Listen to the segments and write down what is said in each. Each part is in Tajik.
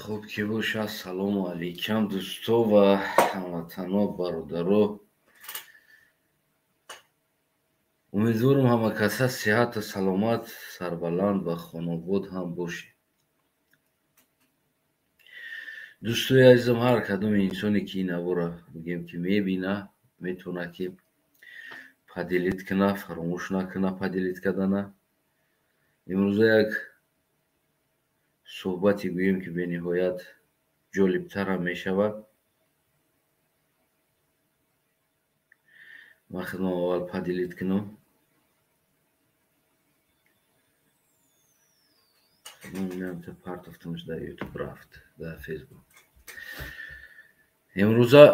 Хуб ки бошад. Салому алейкум, дӯсто ва ҳамватано, бародаро. Умедворам, ҳама каса сиҳату саломат, сарбаланд ва хонобод ҳам бошед. Дӯстои азизам, ҳар кадоми инсоне, ки ин навора, бигем, ки мебина, метавонад, ки поделить куна, фаромӯш накуна поделить кардана. Имрӯза як суҳбате, гӯем, ки бениҳоят ҷолибтарам мешавад. Ман худам аввал поделить кунам. Партофтамш дар Ютуб, рафт дар Фейсбук. Имрӯза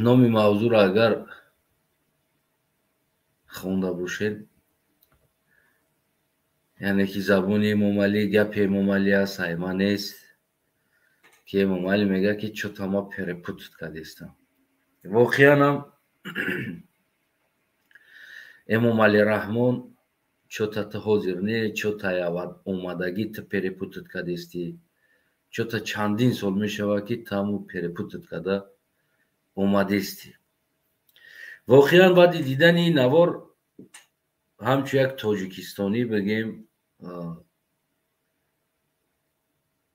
номи мавзӯъро агар хонда бошед, яъне ки забони Эмомалӣ, гапи Эмомалӣ аст, айма нест, ки Эмомалӣ мегӯяд, ки чё-то ма перепутать кардистам. Воқеанам Эмомалӣ Раҳмон, чё-то ту ҳозир не, чё-то омадагӣ ту перепутать кардистӣ, чё-то чандин сол мешавад, ки ту ҳамун перепутать карда омадистӣ. Воқеан, баъди дидани ин навор, ҳамчун як тоҷикистонӣ, бигем,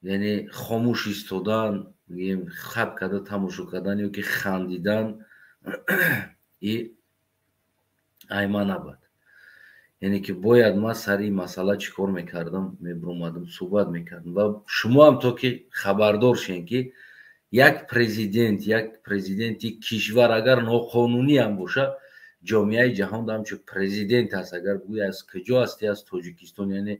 яъне хомӯш истодан, бигем, хаб карда тамошо кардан ё ки хандидан и айма набад. Яъне ки бояд ман сари ин масъала чӣ кор мекардам? Мебиромадам, суҳбат мекардам ва шумо ҳам то ки хабардор шен, ки як президент, як президенти кишвар, агар ноқонунӣ ҳам бошад, ҷомеаи ҷаҳон ҳамчун президент аст. Агар бигӯй, аз куҷо ҳастӣ? Аз Тоҷикистон. Яъне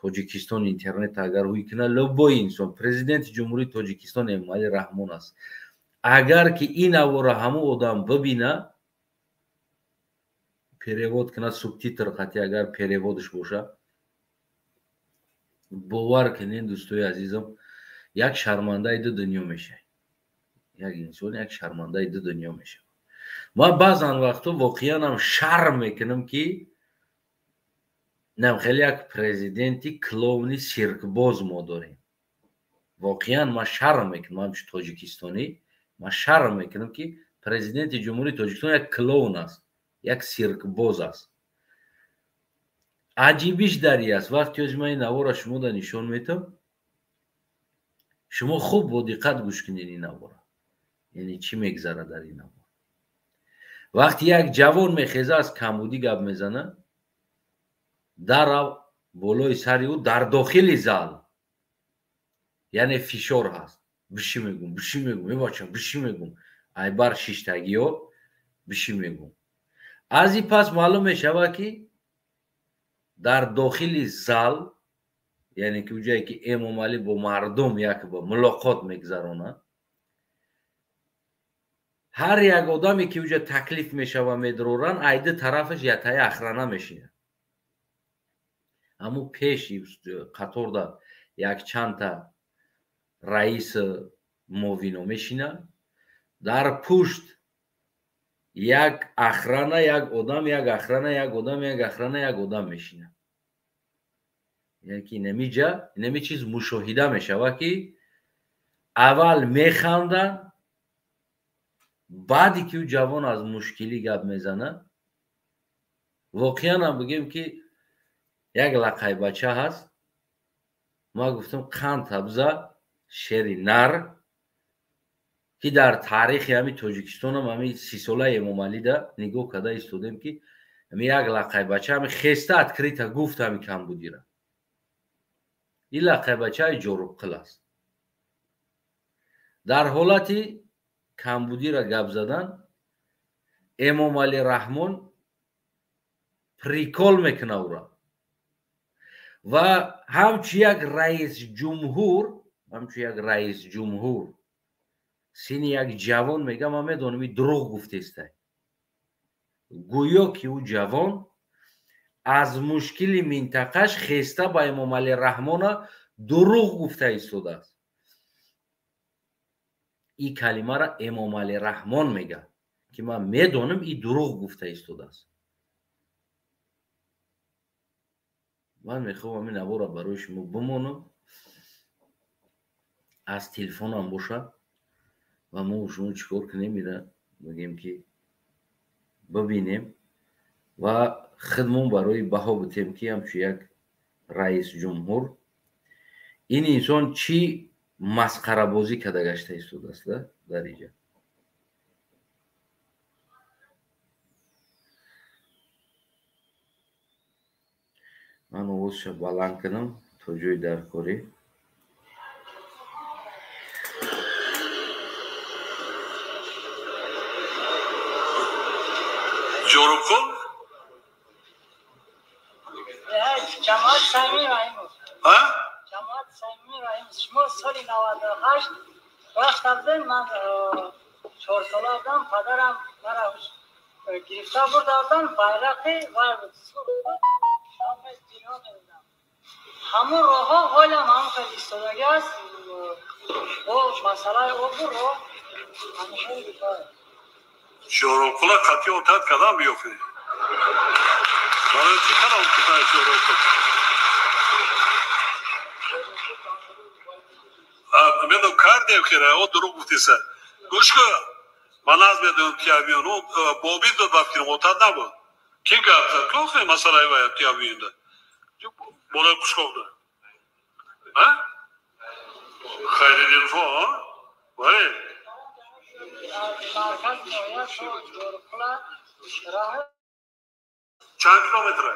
Тоҷикистон интернет агар ҳуй кунад, любой инсон президенти Ҷумҳурии Тоҷикистон Эмомалӣ Раҳмон аст. Агар ки ин навора ҳамун одам бибина, перевод кунад, субтитр қатӣ агар переводш бошад, бовар кунед, дӯстои азизам, як шармандаи ду дунё мешавад. Як инсон як шармандаи ду дунё мешавад. Ман баъзан вақтҳо воқеанам шарм мекунам, ки нам хеле як президенти клоуни сиркбоз мо дорем. Воқеан ман шарм мекунам, ҳамчун тоҷикистонӣ ман шарм мекунам, ки президенти Ҷумҳурии Тоҷикистон як клоун аст, як сиркбоз аст. Аҷибиш дар ин аст, вақте ҳози ман ин навора шумода нишон метам, шумо хуб бо диққат гӯш кунед ин навора, яъне чӣ мегзарад дар ин навор. Вақте як ҷавон мехеза, аз камбудӣ гап мезана, дарав болои сари ӯ дар дохили зал, яъне фишор ҳаст: бишӣ мегум, бишӣ мегум, мебача, бишӣ мегум, айбар шиштагиё, бишӣ мегум. Аз ин пас маълум мешавад, ки дар дохили зал, яъне ки ҷое ки Эмомалӣ бо мардум як бо мулоқот мегузаронад, ҳар як одаме, ки уҷа таклиф мешава, медроранд, айди тарафаш ятая охрана мешинад. Ҳамун пеши қаторда якчандта раиси муовино мешинад, дар пушт як охрана, як одам, як охрана, як одам, як охрана, як одам мешинад. Яъне ки инамиҷа инами чиз мушоҳида мешавад, ки аввал механданд, баъде ки ӯ ҷавон аз мушкилӣ гап мезанад. Воқеанам, бигем, ки як лақайбача ҳаст, ман гуфтам, қанд табза шери нар, ки дар таърихи ҳами Тоҷикистонам ҳами 30-солаи Эмомалида нигоҳ карда истодем, ки ҳами як лақайбача ҳами хеста открыто гуфт ҳами камбудира. Ин лақайбачаи ҷорубқил аст. Дар ҳолати камбудира гап задан Эмомалӣ Раҳмон прикол мекуна ӯра ва ҳамчун як раисҷумҳур, ҳамчун як раисҷумҳур, сини як ҷавон мега, ман медонам, ин дурӯғ гуфтестай. Гӯё ки ӯ ҷавон аз мушкили минтақаш хеста ба Эмомалӣ Раҳмона дурӯғ гуфта истодааст. Ин калимаро Эмомалӣ Раҳмон мега, ки ман медонам, ин дурӯғ гуфта истодааст. Ман мехоҳам ин навора барои шумо бимонам. аз телефонам бошад ва мо шумо чӣ кор кунем, ира мегӯем ки бибинем ва худмон барои баҳо битем ки ҳамчун як раис ҷумҳур ин инсон чӣ масхарабозӣ карда гашта истодааст дар инҷа. Ман овозша баланд кунам то ҷои даркорӣ. Ҷорубқул? Ҷамоат Самимӣ Раҳимов. А? Ҷамоат Самимӣ Раҳимов. Шумо соли 98 рафта будем, ман 4 сола будам, падарам маро гирифта бурда буданд, байрақи вай буд, сурх буд, ҳама бино медодам. Ҳамун роҳҳо ҳолам ҳамон хел истодагӣ аст, бо масъалаи обу роҳ ҳамеша бикор. Ҷорубқула қатъи отат кардам биёфӣ. Барои чӣ кардам кутаи Ҷорубқул? Медонам кардем хира, о дурӯғ гуфтиса. Гӯш кун, ман аз медонам тиябиён, о бобин дод ба фикрам, отат набуд. Ким гап зад? Кӣ охир масъалаи вай тиябиёнда? Болои Қушқовда. А? Хайриддинфо, а? Бале. Чанд километра?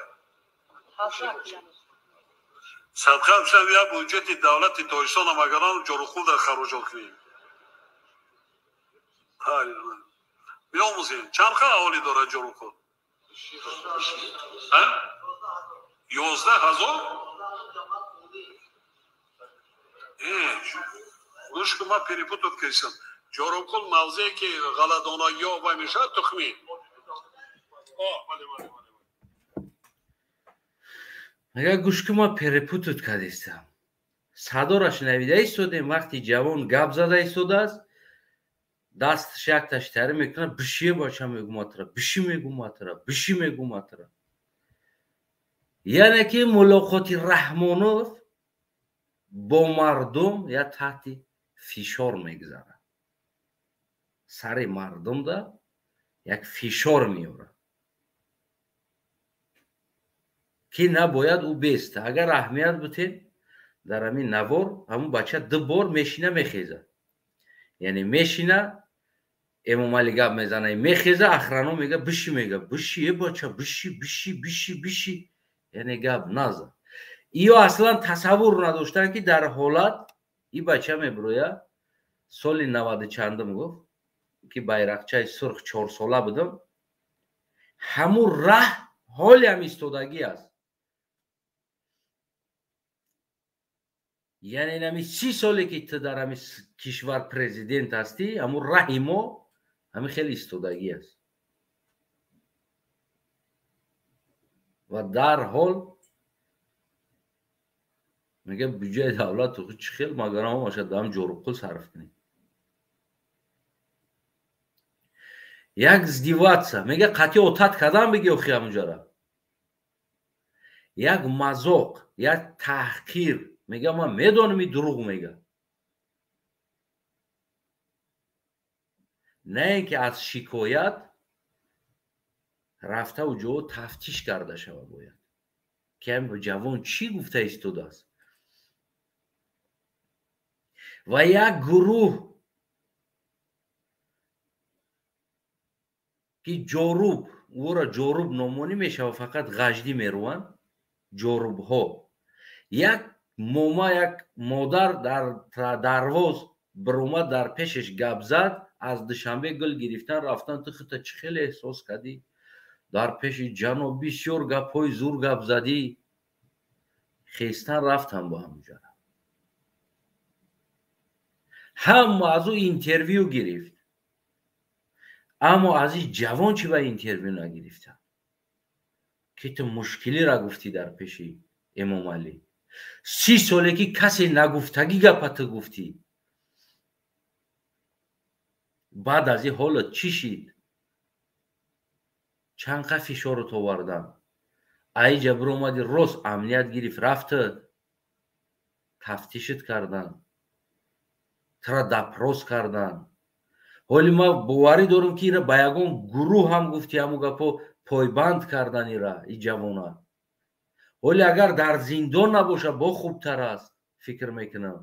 Садқа бишам я буҷети давлати Тоҷикистон амагарон Ҷорухул дар хароҷот кунем. Биомӯзем. Чанд ха аҳолӣ дорад Ҷорухул? 11 000? Гӯш кун, ман перепутать кардам. Ҷорубқул мавзее ки ғалладонагиҳо вай мешавад тухмӣ. Агар гӯш кун, ман перепутать кардистам. Садора шунавида истодем, вақти ҷавон гап зада истодааст, дасташ якташ тари мекунад, бишие бача мегуматра, биши мегуматра, биши мегуматра. Яъне ки мулоқоти Раҳмонов бо мардум я таҳти фишор мегузарад. Сари мардумда як фишор меорад ки набояд ӯ беста. Агар аҳамият бутем, дар ҳамин навор ҳамун бача ду бор мешина мехезад. Яъне мешина, Эмомалӣ гап мезана, мехеза, охрано мега биши, мега биши, э бача биши, биши, биши, биши. Яъне гап назад. Иё аслан тасаввур надоштанд ки дар ҳолат и бача мебироя соли 90 чандум гуфт ки байрақчаи сурх 4 сола будам, ҳамун раҳ ҳолиам истодагӣ аст. Яъне инами 30 соле ки ту дар ҳамин кишвар президент ҳастӣ, ҳамун раҳи мо ҳамин хеле истодагӣ аст. Ва дарҳол мега буҷаи давлат чӣ хел магар ҳамаша дам Ҷорубқул сарф кунем. Як издеваться, мега қатъи отат кардам биги охи ҳамунҷара. Як мазоқ, як таҳқир, мега ман медонам и дурӯғ мега. На ин ки аз шикоят рафтаву ҷо тафтиш карда шава бояд. Ки ҳамин ҷавон чӣ гуфта истодааст. Ва як гурӯҳ ки ҷоруб, ӯро ҷоруб номонӣ мешава, фақат ғаждӣ мерӯанд, ҷорубҳо. Як мома, як модар дар дарвоз биромад, дар пешаш гап зад, аз Душанбе гул гирифтан рафтан, ту худта чӣ хеле эҳсос кардӣ? Дар пеши ҷаноб бисёр гапҳои зур гап задӣ. Хестан рафтан бо ҳамунҷара. Ҳама аз ӯ интервю гирифт. Аммо аз ин ҷавон чӣ ба интервю нагирифтанд? Ки ту мушкилиро гуфтӣ дар пеши Эмомалӣ. 30 соле ки касе нагуфтагӣ гапа ту гуфтӣ. Баъд аз ин ҳолат чӣ шид? Чанд қа фишорот овардан? Аиҷа биромади рост амният гирифт, рафтад, тафтишат кардан. Тура допрос кардан. Ҳоли ман боварӣ дорам, ки ира ба ягон гурӯҳ ҳам гуфти ҳамун гапо пойбанд кардан ира и ҷавона. Ҳоли агар дар зиндон набоша, бо хубтар аст, фикр мекунам.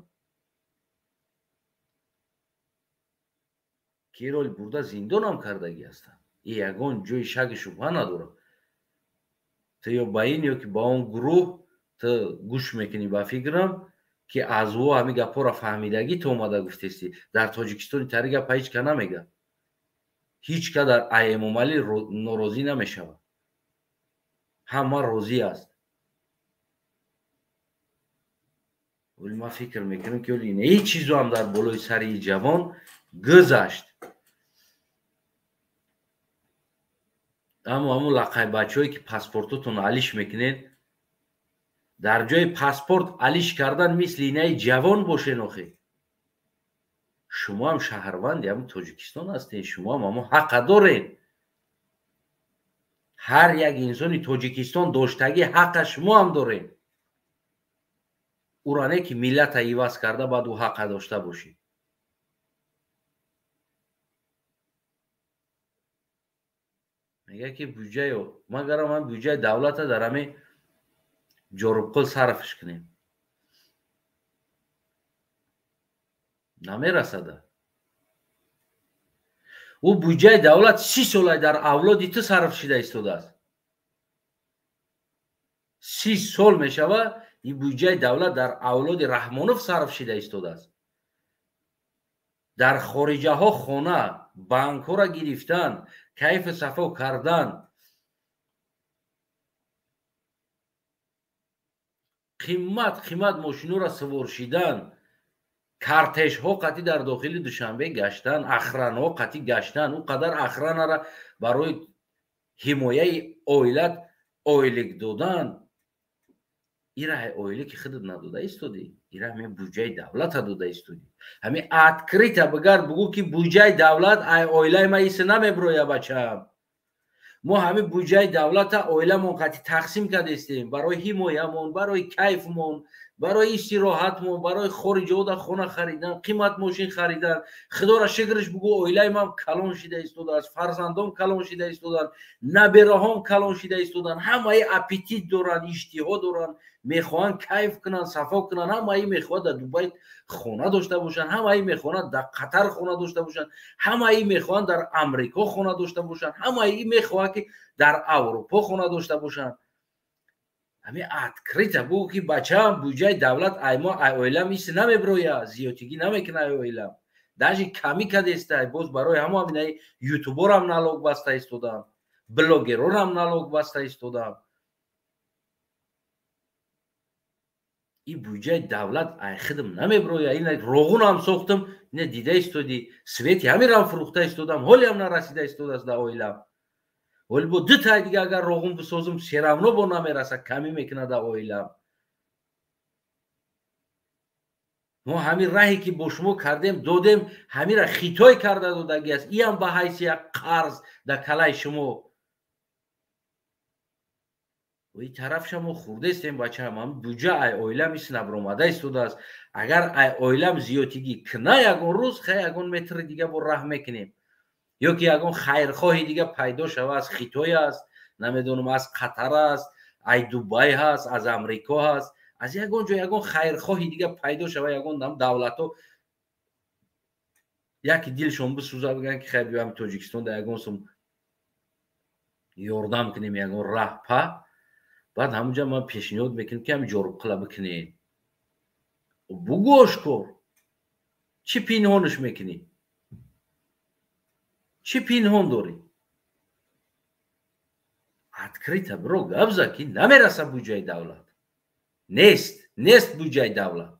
Ки иро бурда зиндонам кардагӣ ҳастанд. И ягон ҷои шаки шубҳа надорад. Ту ё ба ин ё ки ба он гурӯҳ ту гӯш мекунӣ, ба фикрам, ки аз ӯ ҳамин гапҳоро фаҳмидагӣ ту омада гуфтестӣ. Дар Тоҷикистони тари гапа ҳеҷ ка намегӯяд. Ҳеҷ ка дар Эмомалӣ норозӣ намешавад. Ҳама розӣ аст. Вале ман фикр мекунам, ки ҳоли ҳеҷ чизо ҳам дар болои сари ҷавон гузашт. Аммо ҳамун лақайбачаҳое, ки паспортотон алиш мекунед, дар ҷои паспорт алиш кардан мисли инаи ҷавон бошен. Охе шумо ҳам шаҳрванди ҳамун Тоҷикистон ҳастед, шумо ҳам ҳамун ҳақа доред. Ҳар як инсони Тоҷикистон доштагӣ ҳақа шумо ҳам доред. Ура не ки миллата иваз карда баъд ӯ ҳақа дошта бошӣ. Мегӯяд, ки буҷаё магарам ҳам буҷаи давлата дар ҳамин ҷорубқул сарфш кунем. Намерасада. Ӯ буҷаи давлат 30 сола дар авлоди ту сарф шида истодааст. 30 сол мешавад, ин буҷаи давлат дар авлоди Раҳмонов сарф шида истодааст. Дар хориҷаҳо хона, банкҳоро гирифтан, кайфу сафо кардан, қимат қимат мошинҳоро сувор шидан, кортежҳо қатӣ дар дохили Душанбе гаштан, охранаҳо қатӣ гаштан, ӯ қадар охранара барои ҳимояи оилат ойлик додан. Ира оиле ки худат надода истодӣ, ира ҳамин буҷаи давлата дода истодӣ. Ҳамин открыто бигар бугӯ, ки буҷаи давлат ай оилаи ма иса намеброя, бачаам. Мо ҳамин буҷаи давлата оиламон қатӣ тақсим кардестем барои ҳимоямон, барои кайфмон, барои истироҳатмон, барои хориҷода хона харидан, қимат мошин харидан. Худоро шукраш бугӯ, оилаи ман калон шида истодааст, фарзандом калон шида истоданд, набераҳом калон шида истоданд. Ҳамаи аппетит доранд, иштиҳо доранд, мехоҳанд кайф кунанд, сафо кунанд. Ҳамаи мехоҳад дар Дубай хона дошта бошанд, ҳамаи мехоҳанд дар Қатар хона дошта бошанд, ҳамаи мехоҳанд дар Амрико хона дошта бошанд, ҳамаи мехоҳад, ки дар Аврупо хона дошта бошанд. Ҳамин открыто бугӯ, ки бачаам, буҷаи давлат ай мо, ай оилам ис намеброя, зиёдтигӣ намекуна ай оилам. Даже камӣ кадестай, боз барои ҳамо ҳаминаи ютуборам налог баста истодам, блогерорам налог баста истодам. И буҷаи давлат ай худам намеброя. Ина роғунам сохтам, ина дида истодӣ, свети ҳамирам фурӯхта истодам, ҳолиам нарасида истодааст дар оилам. Ҳоли бо ду тай дига агар роғун бисозам, всё равно бо намераса, камӣ мекунад дар оилам. Мо ҳамин раҳе ки бо шумо кардем, додем, ҳамира хитой карда додагӣ аст. Иам ба ҳайси як қарз дар калаи шумо. И тарафша мо хурдестем, бачаам. Ҳам буҷа ай оилам ис набромада истодааст. Агар ай оилам зиёдтигӣ кина ягон рӯз, хай ягон метри дига бо раҳ мекунем. Ё ки ягон хайрхоҳи дига пайдо шава, аз Хитой аст, намедонам, аз Қатар аст, ай Дубай ҳаст, аз Амрико ҳаст, аз ягон ҷо ягон хайрхоҳи дига пайдо шава, ягон давлатҳо яке дилшон бисӯзад, бигӯянд, ки хай биёем Тоҷикистон дар ягон сум ёрдам кунем, ягон раҳ па. Баъд ҳамунҷа ман пешниҳод мекунем, ки ҳамин ҷорубқила бикунем. Бугӯ ошкор, чӣ пинҳонаш мекунӣ? Чӣ пинҳон дорӣ? Открыто биро гап зад, ки намераса буҷаи давлат. Нест, нест буҷаи давлат.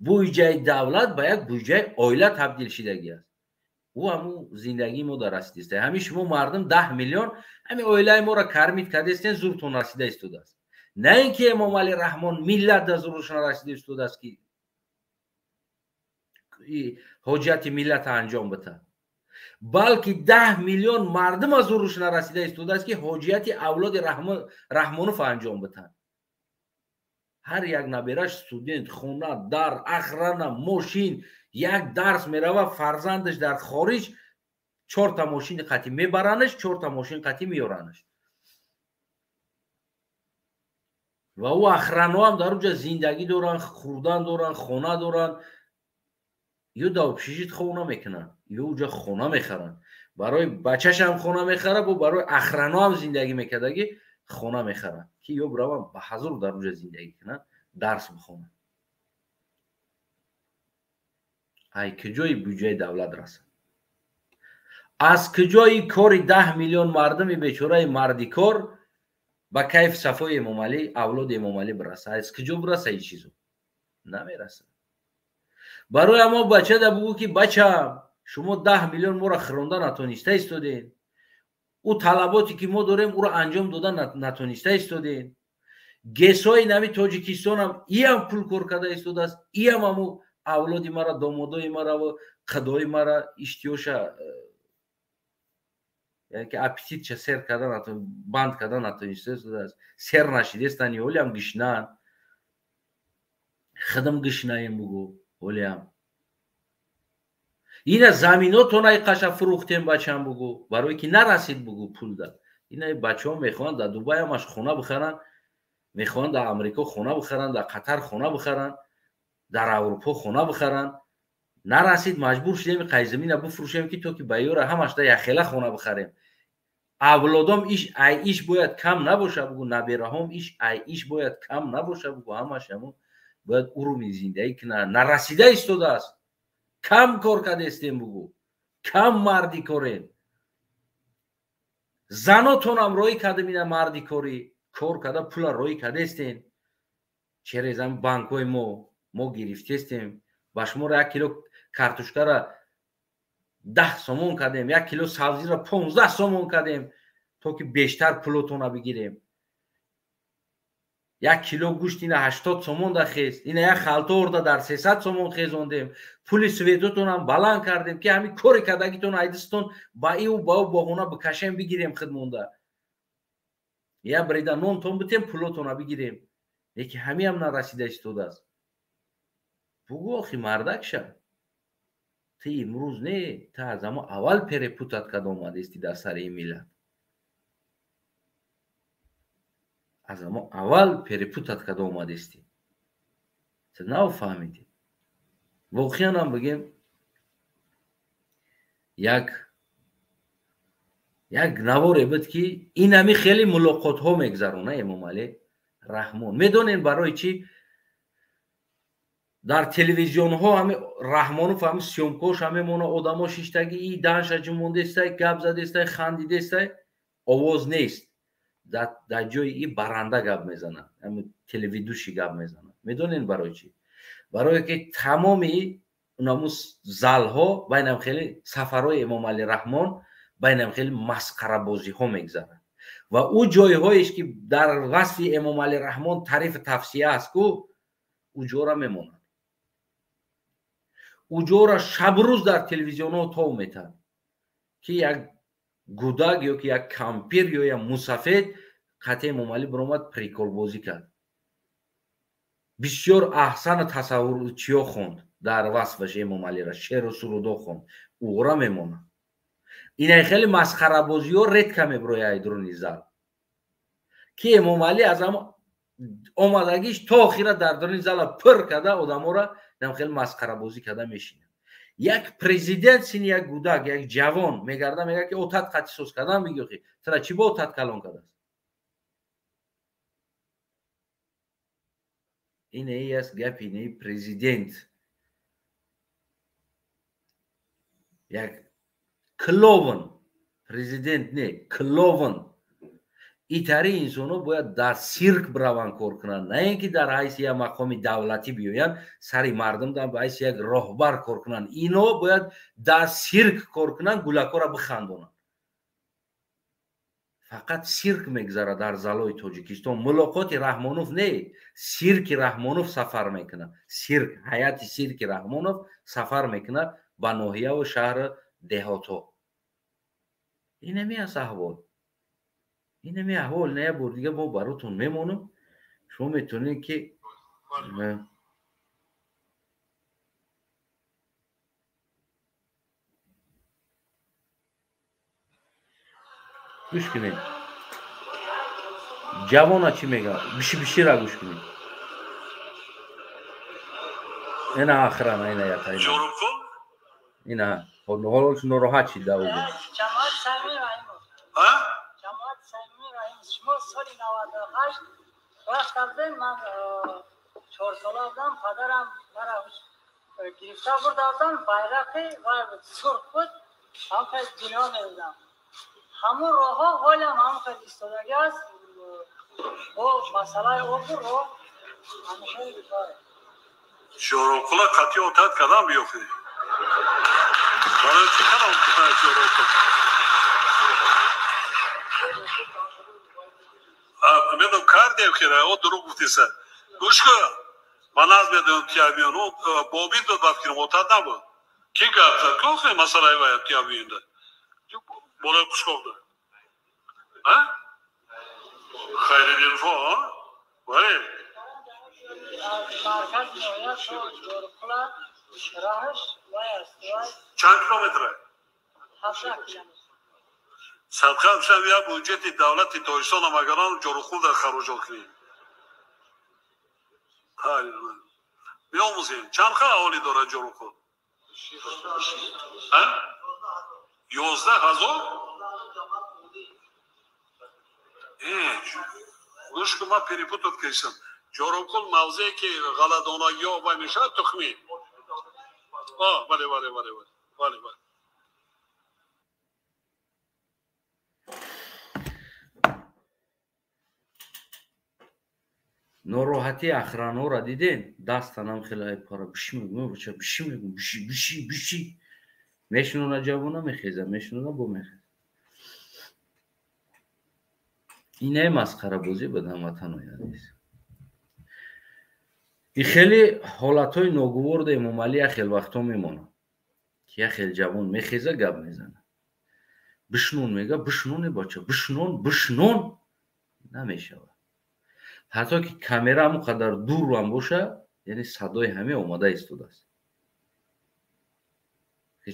Буҷаи давлат ба як буҷаи оила табдил шидагӣ аст. Ӯ ҳамун зиндагии мо дар расидист. Ҳамин шумо мардум 10 миллион ҳамин оилаи моро кормить кардестен, зуртон расида истодааст. На ин ки Эмомалӣ Раҳмон миллат дар зурушон расида истодааст, ки ҳоҷати миллата анҷом битад, балки 10 миллион мардум аз зуруш нарасида истодааст, ки ҳоҷияти авлоди Раҳмонов анҷом битад. Ҳар як набераш студент, хона, дар, охрана, мошин, Як дарс мерава, фарзандаш дар хориҷ чорта мошини қатӣ мебаранаш, чорта мошин қатӣ меёранаш. Ва ӯ охраноам дар уҷа зиндагӣ доранд, хӯрдан доранд, хона доранд. Ё дар общежит хона мекунанд, ё уҷа хона мехаранд. Барои бачашам хона мехара, бо барои охраноам зиндагӣ мекардагӣ хона мехаранд, ки ё бираванд ба ҳазур дар уҷа зиндагӣ кунанд, дарс бихонанд. Ай куҷои буҷаи давлат расад? Аз куҷои кори 10 миллион мардуми бечораи мардикор ба кайф сафои Эмомалӣ, авлоди Эмомалӣ бираса? Аз куҷо бираса ин чизо? Намераса. Барои ҳамо бачада бугӯ, ки бачам, шумо 10 миллион моро хӯронда натониста истодем, ӯ талаботе ки мо дорем ӯро анҷом дода натониста истодем. Гесҳои нави Тоҷикистонам иам пул кор карда истодааст, иам ҳамо авлоди мара, домодои мара ва қадои мара иштиёша, яъне ки аппетитша сер карда банд карда натониста истодааст. Сер нашидестан, ҳолиам гишнаанд, хидм гишнаем бугӯ ҳолиам. Ина заминотона қаша фурӯхтем, бачам, бугӯ, барое ки нарасид, бугӯ, пул да. Ина бачаҳо мехоҳанд дар Дубай ҳамаш хона бихаранд, мехоҳанд дар Амрико хона бихаранд, дар Қатар хона бихаранд, дар Аврупо хона бихаранд. Нарасид, маҷбур шудем қайзамина бифурӯшем, ки то ки ба ёра ҳамаш да яхела хона бихарем. Авлодом иш ай иш бояд кам набоша, бугӯ, набераҳом иш ай иш бояд кам набоша, бугӯ, ҳамаш ҳамон бояд уруми зиндагӣ кунанд. Нарасида истодааст, кам кор кардестем, бугӯ, кам марди корем. Занотонам роӣ кардем, ина марди корӣ кор карда пула роӣ кардестем, через ам банкҳои мо гирифтестем. Ба шуморо 1 кило картошкара 10 сомон кардем, 1 кило сабзиро 15 сомон кардем, то ки бештар пулотона бигирем. 1 кило гӯшт ина 80 сомон да хест, ина як халта орда дар 300 сомон хезондем. Пули светотонам баланд кардем, ки ҳамин кори кардагитон айдистон ба иву ба ӯ баҳона бикашем, бигирем хидмонда. Я брида нонтон битем, пулотона бигирем. Леки ҳамиам нарасида истодааст. Бугӯ, охи мардакша, ту имрӯз не, ту аз ҳамо аввал перепутат карда омадести дар сари ин миллат. Аз ҳамо аввал перепутат карда омадести. Ту нафаҳмидӣ. Воқеан ҳам бигем, як наворе буд, ки ин ҳами хеле мулоқотҳо мегзарона Эмомалӣ Раҳмон. Медонем барои чӣ дар телевизионҳо ҳами Раҳмонов ҳами съёмкош ҳаме мона одамо шиштаги и данша ҷумондестай, гап задестай, хандидестай, овоз нест. Дар ҷои и баранда гап мезанад, ҳами телеведущий гап мезанад. Медонем барои чӣ? Барое ки тамоми унаму залҳо байнам хеле сафарҳои Эмомалӣ Раҳмон байнам хеле масхарабозиҳо мегзарад. Ва ӯ ҷойҳоеш ки дар васфи Эмомалӣ Раҳмон таърифу тавсия аст ку, ӯ ҷора мемонад. Ӯ ҷора шабрӯз дар телевизионҳо тов метад, ки як гудак ё ки як кампир ё як мусафед қатъи Эмомалӣ биромад, приколбозӣ кард. Бисёр аҳсану тасаввур чиё хонд дар васфаш Эмомалира, шеъру сурудо хонд, ӯра мемонад. Инай хеле масхарабозиҳо редка мебирояд ай дуруни зал, ки Эмомалӣ аз ҳамо омадагиш то охира дар дуруни зала пур карда одаморо инам хеле масхарабозӣ карда мешинад. Як президент сини як гудак, як ҷавон мегарда, мега ки отат қатъи соз кардан бигӯ, ки тура чӣ бо отат калон кардааст? Ин аст гапи инаи президент. Як клоун, президент не, клоун. Итари инсонҳо бояд дар сирк бираванд кор кунанд, на ин ки дар ҳайси як мақоми давлатӣ биёянд сари мардум ба ҳайси як роҳбар кор кунанд. Ино бояд дар сирк кор кунанд, гулакҳоро бихандонанд. Фақат сирк мегзарад дар залои Тоҷикистон. Мулоқоти Раҳмонов не, сирки Раҳмонов сафар мекунад. Сирк, ҳайати сирки Раҳмонов сафар мекунад ба ноҳияву шаҳру деҳотҳо. Инами аст аҳвол. Инами аҳвол. На як бор дига мо баротон мемонам. Шумо метавонед ки Гӯш кунед. Ҷавона чӣ мега? Биши бишира гӯш кунед. Ина охрана, ина яқа. Ина ҳоло нороҳат шид дар ӯ. Ҷамоат Самимӣ Раҳимов. А? Ҷамоат Самимӣ Раҳимов. Шумо соли 98 рафта будем, ман 4 сола будам, падарам мара гирифта бурда будам, байрақи вай буд, сурх буд, ҳамхел ҷилва медодам. Ҳамун роҳҳо ҳолам ҳамхел истодагӣ аст, бо масъалаи обу роҳ ҳамхел. Ҷоруқула қатъи отат кардам биёхӣ. Барои чӣ кардам Ҷоруқул? Медонам кардем ки о дурӯғ гуфтиса. Гӯш кун, ман наз медонам ки абиён бобин дод ба фикрам отат набуд. Ки гап зад? Ки масъалаи вай ки абиёнда? Болои Қушқоқда. А? Хайриддинфо, а? Бале. Марказ ноҳия то Ҷоруқула роҳаш вай аст. Чанд километр? 17 километр. Садқа бишам я буҷети давлати Тоҷикистон магарон Ҷоруқул дар хароҷот кунем. Биомӯзем. Чанд ха аҳолӣ дорад Ҷоруқул? А? 11 ҳазор? Гӯш кун, ман перепутать кардам. Ҷоруқул мавзее ки ғалладонагиҳо вай мешавад тухмӣ. Бале, бале, бале, бале, бале. Нороҳатии охранаҳоро дидем, дастанам хеле пара биши мегум, бача биши мегум, биши, биши, биши. Мешунона ҷавона мехеза, мешунона бо мехеза. Инаи масхарабозӣ буд, ҳамватанои азиз. И хеле ҳолатҳои ногувор да Эмомалӣ як хел вақтҳо мемонад, ки як хел ҷавон мехеза, гап мезана. Бишнон мега, бишноне бача, бишнон, бишнон намешавад. Ҳатто ки камера ҳамон қадар дурам боша, яъне садои ҳаме омада истодааст.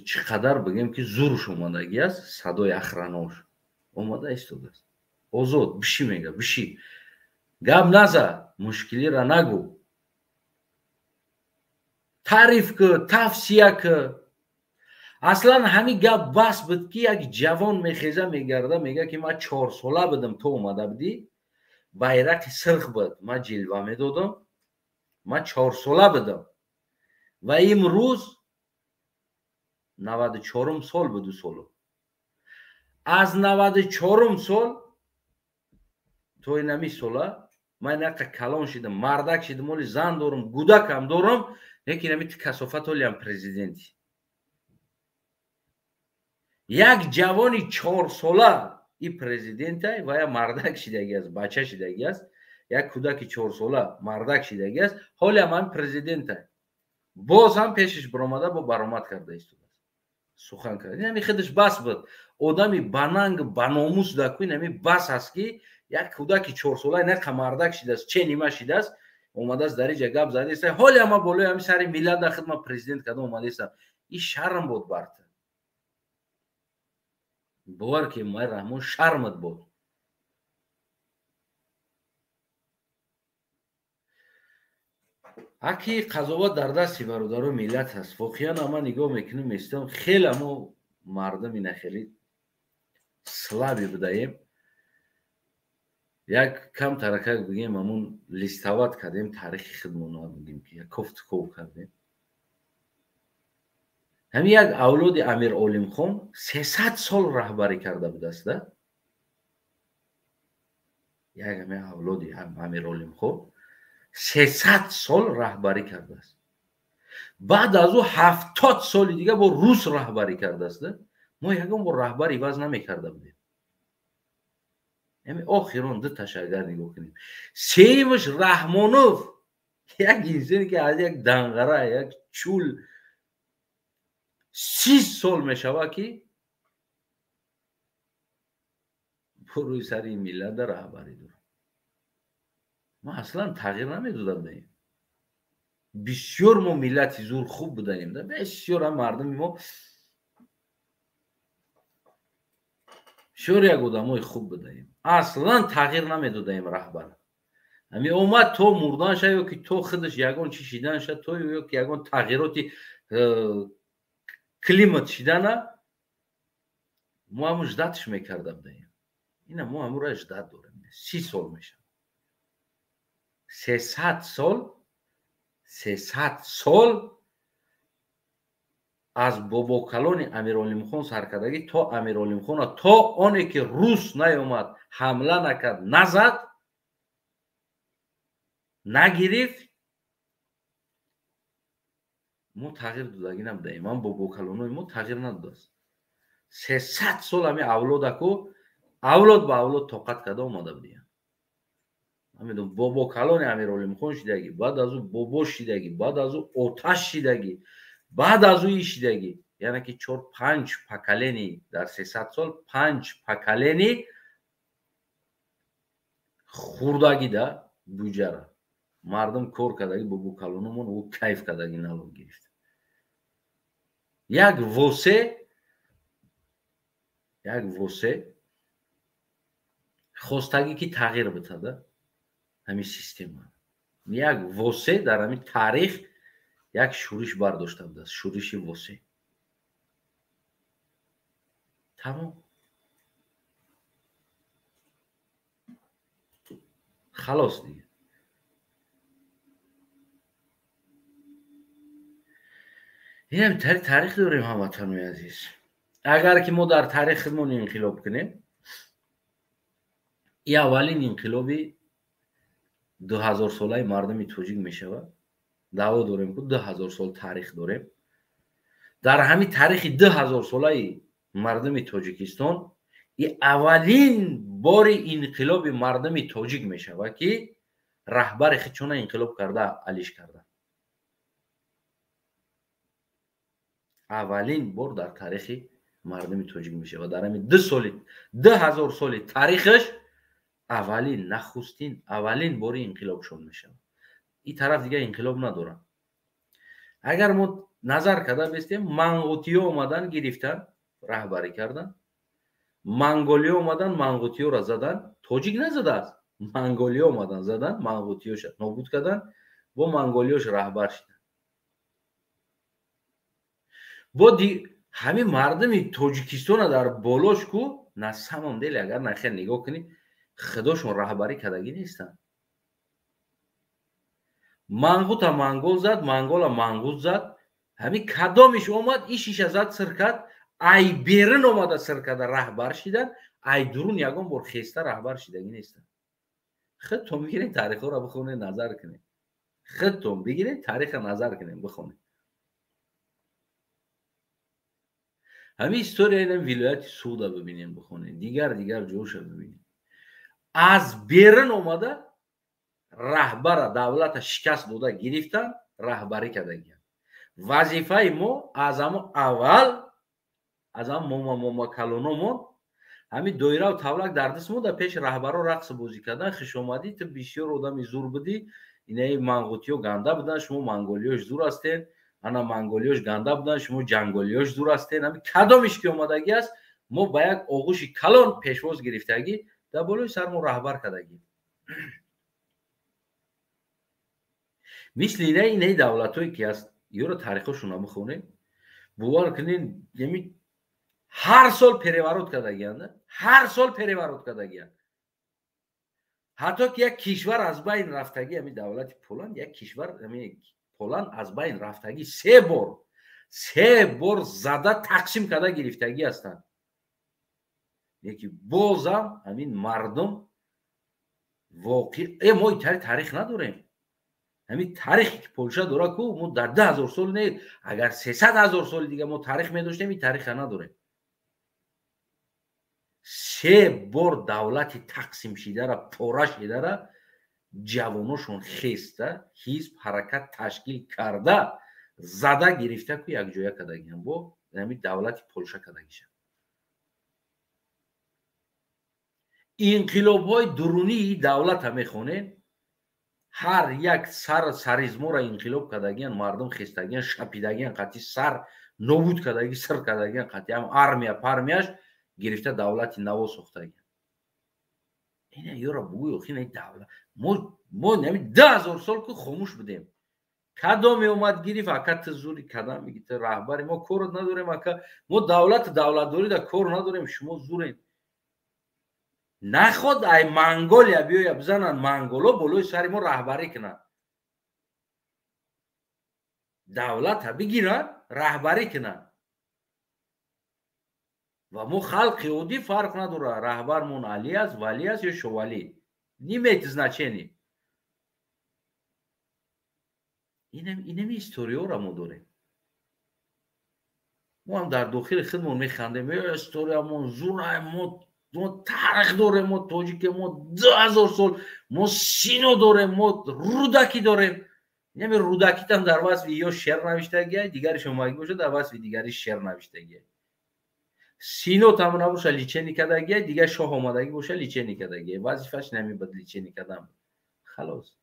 Чӣ қадар бигем ки зурш омадагӣ аст, садои охранош омада истодааст. Озод биши мега, биши. Гап наза, мушкилиро нагӯ. Таъриф ки, тавсия ки. Аслан ҳамин гап бас буд ки як ҷавон мехеза мегарда, мега ки ман 4 сола будам, ту омада будӣ, байрақи сирх буд, ман ҷилва медодам, ман 4 сола будам. Ва имрӯз 94 сол буду солу. Аз 94 сол то инами сола ман инақа калон шидам, мардак шидам, оли зан дорам, гудакам дорам, лекин ами касофат олиам президенти. Як ҷавони 4 сола и президентай ва я мардак шидаги аст, бача шидаги аст, як кӯдаки 4 сола мардак шидаги аст, ҳолиам ҳам президентай. Боз ҳам пешиш баромада бо баромад карда истодааст. Сухан кард. Ин ҳами худаш бас буд. Одами бананг, баномус даку ин ҳами бас аст ки як кӯдаки 4 сола инақа мардак шидааст, че нима шидааст, омадааст дар иҷа гап задааст. Ҳолиам ма болои ҳами сари миллат да худ ма президент карда омадаистам. Ин шарм буд бар ту. Бовар ки Эмомалӣ Раҳмон шармат буд. Аки қазоват дар дасти бародарои миллат ҳаст. Воқеан ама нигоҳ мекунем, местам хеле мо мардами нахеле слаби будаем. Як кам таракак бигем, ҳамун листават кардем, таърихи худмонро бигем ки як кофтуков кардем. Ҳамин як авлоди Амир Олимхон 300 сол раҳбарӣ карда будааст, да? Як ҳамин авлоди Амир Олимхон 300 сол раҳбарӣ кардааст. Баъд аз ӯ 70 соли дига бо рус раҳбарӣ кардааст, да? Мо ягон бор раҳбар иваз намекарда будем. Ҳамин охирон ду таша агар нигоҳ кунем. Сеюмаш Раҳмонов, як инсоне ки аз як данғара, як чул 30 сол мешавад ки рӯи сари ин миллат дар раҳбарӣ дорад. Ман аслан тағйир намедодам ба ин. Бисёр мо миллати зур хуб буданем, да? Бисёр ҳам мардуми мо Бисёр як одамои хуб будаем. Аслан тағйир намедодаем раҳбар. Ҳами омад то мурданша ё ки то худаш ягон чи шиданша, то ё ки ягон тағйироти климат шидана мо ҳамун ждатш мекарда будаем. Ина мо ҳамура ждат дорем. 30 сол мешавад. 300 сол, 300 сол аз бобокалони Амиролимхон саркардагӣ то Амиролимхона, то оне ки рус наёмад, ҳамла накард, назад, нагирифт, мо тағйир додагӣ набудаем. Ман бобокалонои мо тағйир надодааст. 300 сол ҳами авлодаку авлод ба авлод тоқат карда омада будем. Намедонам, бобокалони Амиролимхон шидагӣ, баъд аз ӯ бобо шидагӣ, баъд аз ӯ оташ шидагӣ, баъд аз ӯ шидагӣ. Яъне ки 4-5 поколени дар 300 сол 5 поколени хурдагӣ да буҷара. Мардум кор кардагӣ, бобокалономон ӯ кайф кардагӣ налог гирифт. Як восе хостагӣ ки тағйир битада ҳамин система. Як восе дар ҳамин таърих як шӯриш бардошта будааст, шӯриши восе. Тамом. Халос дига. Инам таърих дорем, ҳамватанои азиз. Агар ки мо дар таърих худмон инқилоб кунем, и аввалин инқилоби 2000 солаи мардуми тоҷик мешавад. Даъво дорем ку 2000 сол таърих дорем. Дар ҳамин таърихи 2000 солаи мардуми Тоҷикистон и аввалин бори инқилоби мардуми тоҷик мешавад, ки раҳбари худшона инқилоб карда, алиш карда. Аввалин бор дар таърихи мардуми тоҷик мешавад. Дар ҳамин 2000 соли таърихаш аввалин, нахустин, аввалин бори инқилобшон мешавад. Ин тараф дигар инқилоб надорад. Агар мо назар карда бестем, манғутиё омадан, гирифтан, раҳбарӣ кардан. Монголиё омадан, манғутиёро задан. Тоҷик назадааст. Монголиё омадан, задан, манғутиёша нобуд кардан, бо монголиёш раҳбар шидан. Бо ҳамин мардуми Тоҷикистона дар болош ку, на самом деле агар нахел нигоҳ кунӣ, худошон раҳбарӣ кардагӣ нестанд. Мангута мангол зад, мангола мангут зад. Ҳамин кадомиш омад, ишиша зад, сир кард, ай берин омада сир карда раҳбар шидан, ай дурун ягон бор хеста раҳбар шидагӣ нестанд. Худтон бигиред таърихҳоро бихонед, назар кунед. Худтон бигиред таъриха назар кунед, бихонед. Ҳамин история инам вилояти Суғда бибинем, бихонед, дигар ҷоша бибинем. Аз берин омада раҳбара давлата шикаст дода гирифтан, раҳбарӣ кардагиянд. Вазифаи мо аз ҳамо аввал, аз ҳамо момакалономон ҳамин доираву тавлак дар даст мо дар пеши раҳбаро рақс бозӣ кардан. Хушомадӣ, ту бисёр одами зур будӣ, инаи манғутиё ганда буданд, шумо монголиёш зур ҳастед, ана монголиёш ганда буданд, шумо ҷанголиёш зур ҳастед. Ҳамин кадомиш ки омадагӣ аст, мо ба як оғӯши калон пешвоз гирифтагӣ, дар болои сар мо раҳбар кардагӣ. Мисли инаи давлатҳое ки аст, ёро таърихҳошонро бихонед, бовар кунед, яъне ҳар сол переворот кардагиянд, ҳар сол переворот кардагиянд. Ҳатто ки як кишвар аз байн рафтагӣ, ҳамин давлати Поланд, як кишвар, ҳамин Поланд аз байн рафтагӣ се бор зада тақсим карда гирифтагӣ ҳастанд. Яки бозам ҳамин мардум воқеъ мо итари таърих надорем. Ҳамин таърихе ки Полша дора ку, мо дар 2000 сол не, агар 300 000 соли дига мо таърих медоштем, ин таъриха надорем. Се бор давлати тақсим шидара, пора шидара ҷавоношон хеста, ҳизб, ҳаракат ташкил карда, зада гирифта ку якҷоя кардагиам бо ҳамин давлати Полша кардагиша. Инқилобҳои дурунии давлата мехонем, ҳар як сар саризмора инқилоб кардагиян, мардум хестагиян, шапидагиян, қатъи сар нобуд кардаги, сир кардагиян, қатъи ҳам армия пармияш Гирифта давлати наво сохтагӣ. Ина ёра бугӯй, охи ина давлат. Мо нами 2000 сол ку хомӯш будем. Кадоме омад гирифт, ака ту зури кадам меги, ту раҳбари мо корот надорем, ака. Мо давлату давлатдорида кор надорем, шумо зурен. Наход ай Монголия биёя бизананд монголо болои сари мо раҳбарӣ кунанд. Давлата бигиранд, раҳбарӣ кунанд. Ва мо халқи оддӣ фарқ надорад, раҳбармон Али аст, Валӣ аст ё Шовалӣ. Не имеет значения. Инами историёро мо дорем. Мо ҳам дар дохили худмон механдем. Историямон зурай, мо тарих дорем, мо тоҷикем, мо 2000 сол, мо Сино дорем, мо Рӯдакӣ дорем. Инами Рӯдакитам дар васфи ё шеър навиштагиай, дигариш омагӣ бошад, дар васфи дигари шеър навиштагиай. Сино там набоша лечение кардагиай, дигар шоҳ омадагӣ боша лечение кардагиай. Вазифаш намебад лечение кардан. Халос.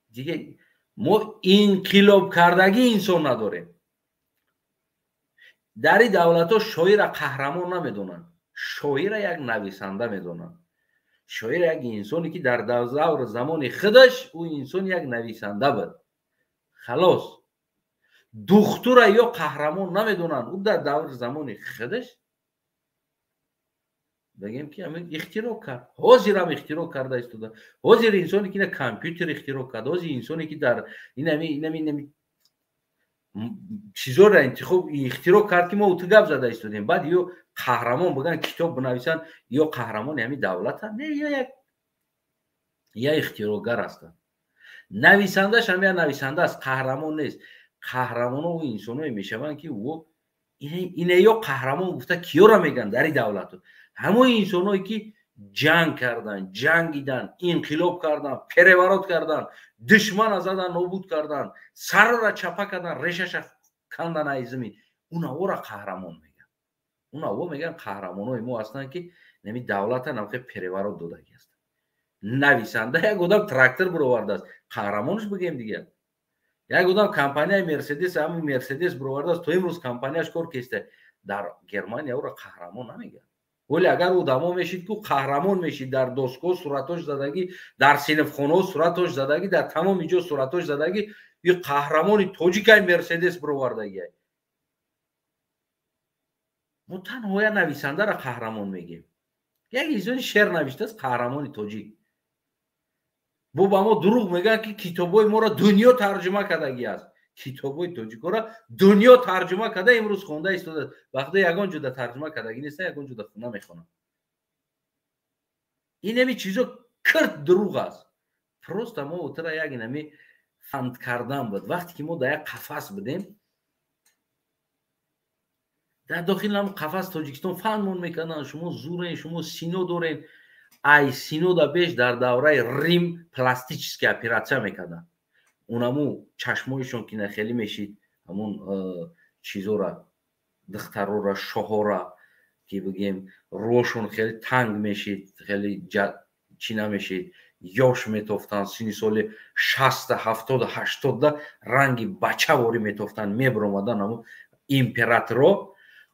Дига мо инқилоб кардагӣ инсон надорем. Дар ин давлатҳо шоира қаҳрамон намедонанд. Шоира як нависанда медонанд. Шоира як инсоне ки дар давру замони худаш ӯ инсон як нависанда буд. Халос. Духтура ё қаҳрамон намедонанд. Ӯ дар даври замони худаш бигем ки ҳамин ихтироъ кард. Ҳозир ҳам ихтироъ карда истода. Ҳозир инсоне ки ина компютер ихтироъ кард, ҳозир инсоне ки дар инами чизоро ихтироъ кард ки мо ӯ ту гап зада истодем. Баъд ё қаҳрамон биган, китоб бинависанд, ё қаҳрамони ҳамин давлатанд, не, ё як я ихтироъгар ҳастанд. Нависандаш ҳам як нависанда аст, қаҳрамон нест. Қаҳрамоно ӯ инсоное мешаванд ки ӯ ина ё қаҳрамон гуфта киёра мегӯянд дар ин давлату. Ҳамон инсоное ки ҷанг карданд, ҷангиданд, инқилоб карданд, переворот карданд, душмана задан, нобуд карданд, сарра чапа карданд, решаша кандан аз замин. Унаворо қаҳрамон мегӯянд. Унаво мегӯянд қаҳрамонои мо ҳастанд ки нами давлата намхе переворот додагӣ ҳастанд. Нависанда як одам трактор буровардааст, қаҳрамонаш бигӯем дигар. Як одам компанияи Мерседес, ҳамин Мерседес буровардааст, то имрӯз компанияш кор кеста. Дар Германия ӯро қаҳрамон намегӯянд. Вале агар ӯ дамо мешид ку қаҳрамон мешид, дар доскоҳо суратош задагӣ, дар синфхонаҳо суратош задагӣ, дар тамоми ҷо суратош задагӣ, ин қаҳрамони тоҷикай Мерседес буровардагиай. Мо танҳо як нависандаро қаҳрамон мегӯем. Як инсони шеър навиштааст, қаҳрамони тоҷик. Бо ба мо дурӯғ мегӯянд ки китобҳои моро дунё тарҷума кардагӣ аст. Китобҳои тоҷикоро дунё тарҷума карда имрӯз хонда истодааст. Вақте ягон ҷода тарҷума кардагӣ нест, ягон ҷода намехонанд. Инами чизо кирт дурӯғ аст. Просто мо утра як инами фанд кардан буд. Вақте ки мо дар як қафас будем, дар дохили ҳам қафас Тоҷикистон фандмон мекарданд, шумо зурен, шумо Сино дорен. Ай Сино да беш дар давраи Рим пластический оператсия мекарданд. Унаму чашмоишон ки нахелӣ мешид, ҳамун чизора, духтарора, шоҳора, ки бигем рӯшон хеле танг мешид, хеле чӣ намешид, ёш метофтанд, синни соли 60, 70, 80 ранги бачаворӣ метофтанд, мебаромаданд ҳамун императоро.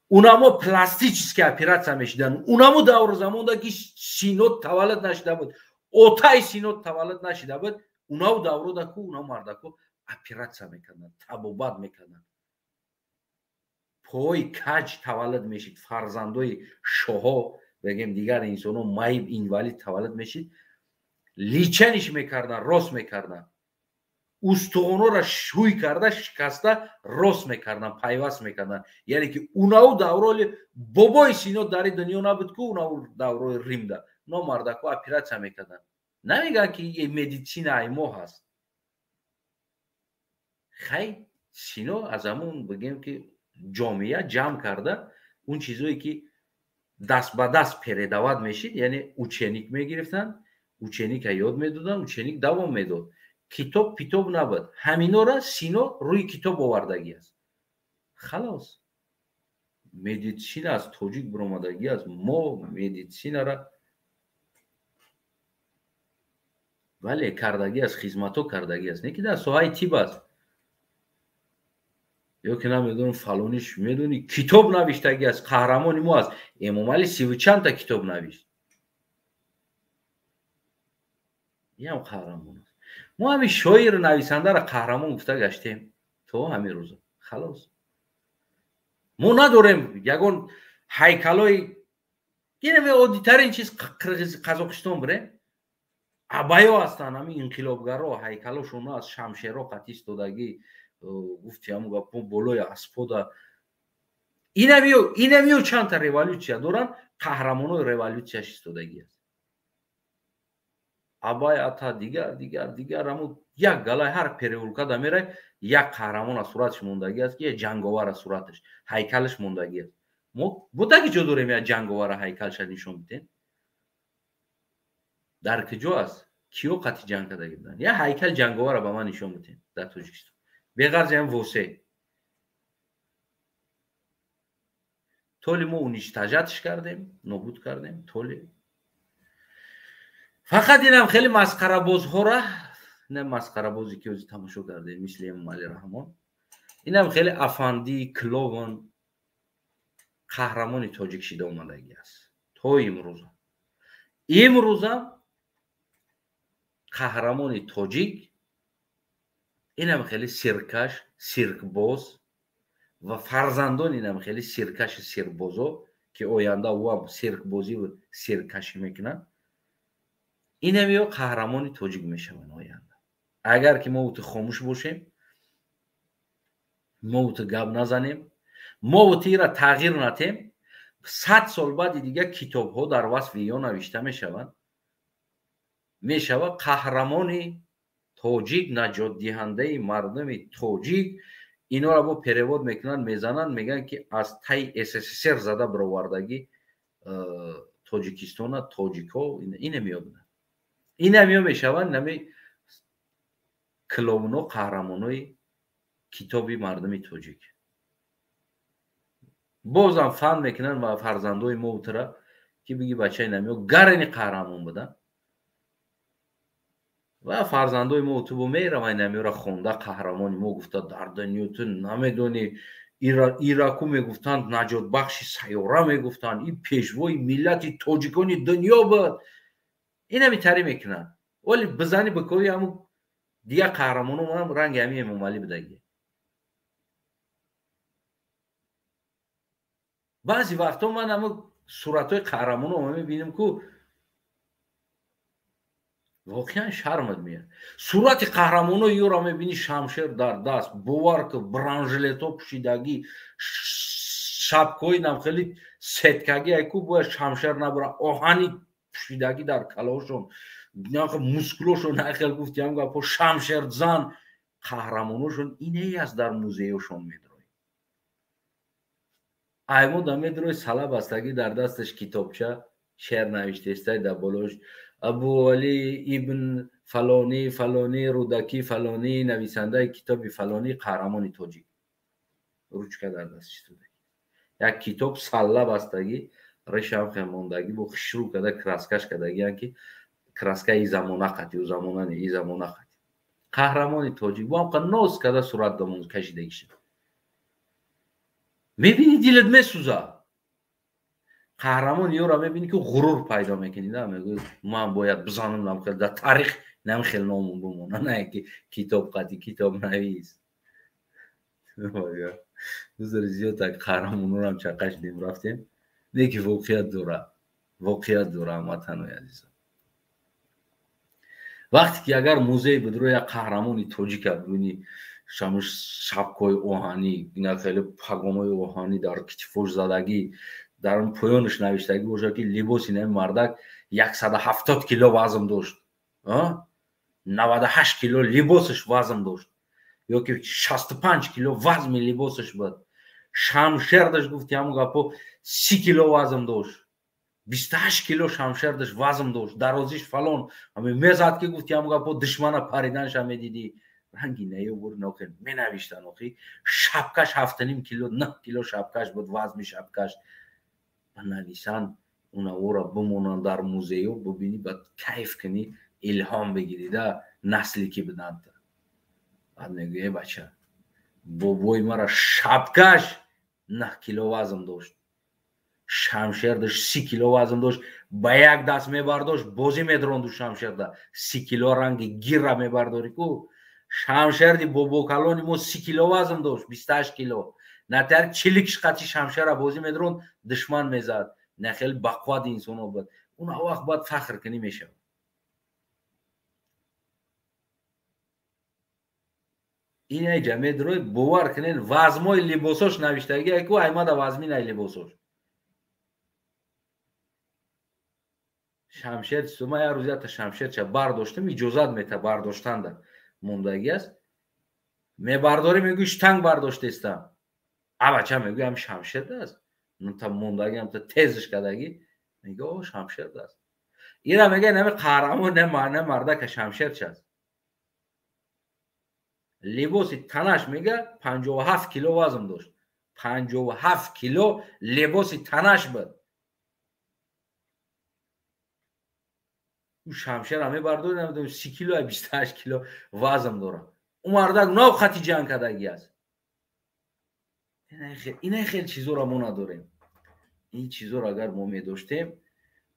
Унамо пластический оператсия мешиданд. Унамо давру замонда ки Сино таваллуд нашида буд, отай Сино таваллуд нашида буд, унав даврода ку унав мардако оператсия мекарданд, табобат мекарданд. Пой каҷ таваллуд мешид, фарзандои шоҳо, бигем дигар инсоно маиб, инвалид таваллуд мешид, личаниш мекарданд, рост мекарданд. Устухонҳоро шӯй карда, шикаста рост мекарданд, пайваст мекарданд. Яъне ки унав давроли бобои Сино дар ин дунё набуд ку унав даврои Римда. Уно мардако оператсия мекарданд. Намегӯянд ки медицина ай мо ҳаст. Хай Сино аз ҳамун бигем ки ҷомеа ҷамъ карда он чизое ки даст ба даст передават мешид, яъне ученик мегирифтанд, ученика ёд медоданд, ученик давом медод. Китоб питоб набуд. Ҳаминора Сино рӯи китоб овардагӣ аст. Халос. Медицина аз тоҷик баромадагӣ аст. Мо медицинара вале кардагӣ аст, хизматҳо кардагӣ аст, не ки дар соҳаи тиб аст. Ё ки намедонам фалониш, медонӣ, китоб навиштагӣ аст, қаҳрамони мо аст. Эмомалӣ сиву чандта китоб навишт, инам қаҳрамон аст. Мо ҳамин шоиру нависандаро қаҳрамон гуфта гаштем то ҳамин рӯза. Халос, мо надорем ягон ҳайкалои. Инаме оддитарин чиз, Қазоқистон бирем, абайо ҳастанд, ҳамин инқилобгаро, ҳайкалошон аст, шамшеро қатӣ истодагӣ, гуфти ҳамун гапо, болои аспода. Инамиё чандта революсия доранд, қаҳрамонои революсияш истодагӣ аст. Абай ата, дигар, дигар, дигар, ҳамун як галай ҳар переулка да мерай, як қаҳрамон аз сураташ мондагӣ аст, ки як ҷанговар аз сураташ ҳайкалаш мондагӣ аст. Мо будаги ҷо дорем як ҷанговара ҳайкалша нишон бидем? Дар куҷо аст? Киё қатъи ҷанг кардагӣ буданд? Як ҳайкал ҷанговара ба ман нишон бидем дар Тоҷикистон, беғарзи ҳам восе. Толи мо уничтожать ш кардем, нобуд кардем толи. Фақат инам хеле масхарабозҳора, инам масхарабозе ки ҳозир тамошо кардем, мисли Эмомалӣ Раҳмон, инам хеле афандӣ клоун қаҳрамони тоҷик шида омадагӣ аст то имрӯза. Имрӯзам қаҳрамони тоҷик инам хеле сиркаш, сиркбоз ва фарзандони инам хеле сиркаши сиркбозо, ки оянда ӯам сиркбозиву сиркашӣ мекунанд, инамиё қаҳрамони тоҷик мешаванд оянда. Агар ки мо ӯту хомӯш бошем, мо ӯту гап назанем, мо ӯту ира тағйир натем, 100 сол баъди дигар китобҳо дар васфи ё навишта мешаванд, мешавад қаҳрамони тоҷик, наҷотдиҳандаи мардуми тоҷик. Инора бо перевод мекунанд, мезананд, мегӯянд, ки аз таи СССР зада баровардагӣ Тоҷикистона, тоҷикҳо инамиё буданд. Инамиё мешаванд нами клоуно қаҳрамонои китоби мардуми тоҷик. Бозам фан мекунанд ва фарзандои мо утра, ки биги бачаи намиё гарани қаҳрамон буданд, ва фарзандои мо ту бо мераванд намиёра хонда қаҳрамони мо гуфта дар дунё ту намедонӣ, ираку мегуфтанд наҷотбахши сайёра мегуфтанд, ин пешвои миллати тоҷикони дунё буд. Инами тари мекунанд. Вале бизани бикови ҳамун дигар қаҳрамоно ранги ҳамин Эмомалӣ будагӣ. Баъзе вақтҳо ман ҳамун суратҳои қаҳрамоно мебинам, ку воқеан шармат меяд. Сурати қаҳрамонои ёро мебинӣ, шамшер дар даст, бовар ку, бранжилетҳо пӯшидагӣ, шапкаҳои нам хеле сеткагӣ, айку бояд шамшер набара, оҳани пӯшидагӣ дар калошон, мускулошон нахел, гуфтиам гапо, шамшерзан қаҳрамоношон инае аст, дар музеёшон медрои. Аймо да медрои, сала бастагӣ, дар дасташ китобча, шеър навиштестай, дар болош Абуалӣ ибн фалонӣ фалонӣ, Рӯдакӣ фалонӣ, нависандаи китоби фалонӣ, қаҳрамони тоҷик, ручка дар дасташ истода, як китоб салла бастагӣ, решам хемондагӣ, бо хушрӯ карда краскаш кардагиан, ки краска и замона қати, ӯ замона не, и замона қати. Қаҳрамони тоҷик бо ҳамқа ноз карда сурат дамон кашидагӣ шуд. Мебинӣ, дилат месӯзад. Қаҳрамон ёро мебинӣ, ки ғурур пайдо мекунӣ, да, мегӯӣ ман бояд бизанам, намхел дар таърих намхел номум бимона, на ки китоб қати китоб навис. Узри зиёд, так қаҳрамонорам чақа шудем, рафтем, не ки воқеият дора, воқеият дора, ҳамватанои азизам. Вақте ки агар музей будро, як қаҳрамони тоҷика бибинӣ, шамуш шапкаҳои оҳанӣ, ина хеле пагонои оҳанӣ дар китифош задагӣ, дар он поёнаш навиштагӣ бошад, ки либоси нами мардак 170 кило вазн дошт, 98 кило либосаш вазн дошт, ё ки 65 кило вазми либосаш буд, шамшердаш, гуфти ҳамун гапо, 30 кило вазн дошт, 28 кило шамшердаш вазн дошт, дарозиш фалон, ҳамин мезад, ки гуфти ҳамун гапо, душмана париданша медидӣ, ранги наёбур нохи менавиштан, охи шапкаш 7.5 кило, 9 кило шапкаш буд, вазми шапкаш нависанд, унавора бимонанд дар музеё, бибинӣ, баъд кайф кунӣ, илҳом бигирӣ, да, насле ки буданд. Баъд мегӯӣ: э бача, Бобои мара шапкаш 9 кило вазн дошт, шамшердаш 30 кило вазн дошт, ба як даст мебардошт, бозӣ медронду шамшерда. 30 кило ранги гирра мебардорӣ ку. Шамшерди бобокалони мо 30 кило вазн дошт, 28 кило. Натар чиликш қати шамшера бозӣ медронд, душман мезад. На хеле бақувват инсоно буд. Он вақт бояд фахр кунӣ мешавад. Ин ай ҷамъият рӯй бовар кунед, вазмои либосош навиштагӣ ку аймада вазмин ай либосош. Шамшер сума як рӯз якта шамшерча бардоштам, иҷозат мета бардоштанда мондагӣ аст. Мебардорӣ, мегӯй штанг бардоштестам. Авача мегӯй ҳам шамшерда аст. Та мондагӣ ҳам та тезш кардагӣ, мега о шамшерда аст. Ира мега нами қаҳрамон не мардака шамшерча аст. Либоси танаш мега 57 кило вазн дошт. 57 кило либоси танаш буд. Ӯ шамшера мебардорӣ, намедонам 30 кило ё 28 кило вазн дорад. Ӯ мардак нав хати ҷанг кардагӣ аст. Инай хел чизоро мо надорем. Ин чизоро агар мо медоштем,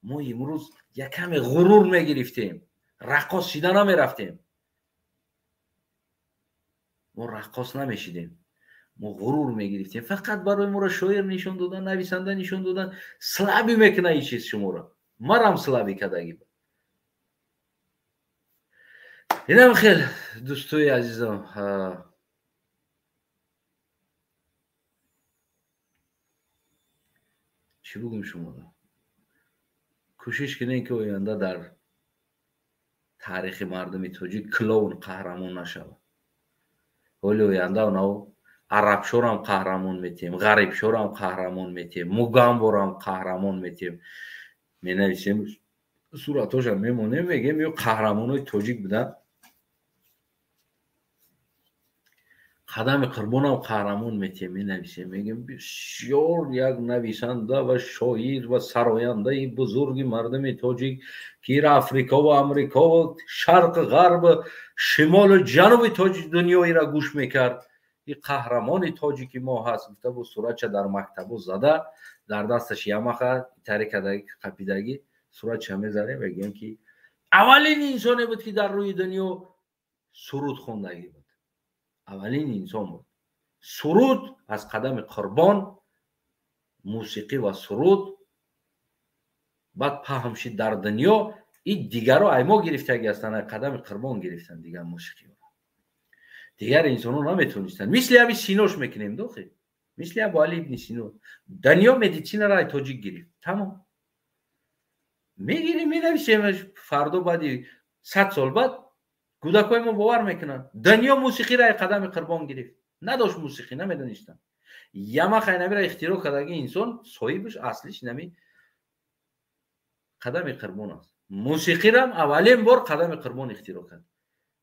мо имрӯз якаме ғурур мегирифтем, раққос шида намерафтем. Мо раққос намешидем, мо ғурур мегирифтем. Фақат барои моро шоир нишон додан, нависанда нишон додан, слабӣ мекунад ин чиз шуморо. Марам слабӣ кардагӣ буд. Инам хел дӯстои азизам, чӣ бугум шуморо? Кӯшиш кунем, ки оянда дар таърихи мардуми тоҷик клоун қаҳрамон нашавад. Ҳоли оянда онав арабшорам қаҳрамон метиҳем, ғарибшорам қаҳрамон метиҳем, мугамборам қаҳрамон метиҳем. Менависем, суратҳошам мемонем, мегӯем ё қаҳрамонои тоҷик буданд. Қадами Қурбонам қаҳрамон метиҳем, менависем, мегӯем бисёр як нависанда ва шоир ва сарояндаи бузурги мардуми тоҷик, ки ира Африкову Амрикову шарқу ғарбу шимолу ҷануби дунёира гӯш мекард, ин қаҳрамони тоҷики мо ҳаст. Гуфта бу суратча дар мактабу зада, дар дасташ ямаха тари кардагӣ, қапидагӣ, суратча мезанем, мегӯем ки аввалин инсоне буд, ки дар рӯи дунё суруд хондагӣ буд. Аввалин инсон буд. Суруд аз қадами Қурбон, мусиқӣ ва суруд баъд паҳм шид дар дунё. И дигаро ай мо гирифтагӣ ҳастанд, ай қадами Қурбон гирифтанд дигар мусиқиро. Дигар инсонҳо наметонистанд. Мисли ҳами Синош мекунем, дохи. Мисли Абуали ибни Сино. Дунё медицинаро ай тоҷик гирифт. Тамом. Мегирем, менависем, фардо баъди 100 сол баъд кӯдакҳои мо бовар мекунанд. Дунё мусиқиро ай қадами Қурбон гирифт. Надошт мусиқӣ, намедонистанд. Ямаха инамиро ихтироъ кардаги инсон, соҳибаш аслиш инами қадами Қурбон аст. Мусиқирам аввалин бор қадами Қурбон ихтироъ кард.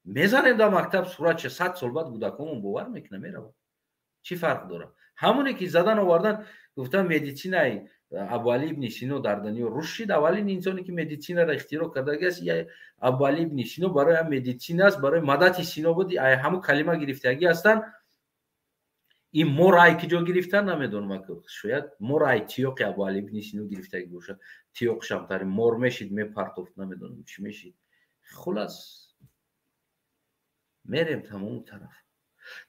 Мезанем дар мактаб суратча, 100 сол баъд кӯдакҳомон бовар мекунанд, мераванд. Чӣ фарқ дорад? Ҳамоне ки задан овардан, гуфтан медицинаи Абуали ибни Сино дар дунё рушд шид. Аввалин инсоне ки медицинаро ихтироъ кардагиаст Абуали ибни Сино. Барои ҳам медицина аст, барои мадати Сино буд, ай ҳамун калима гирифтагӣ ҳастанд. Ин мор ай ки ҷо гирифтан намедонам, шояд мор ай тиёқи Абуали ибни Сино гирифтагӣ бошад. Тиёқшам тари мор мешид, мепартофт, намедонам чӣ мешид. Хулас мерем тамому тараф.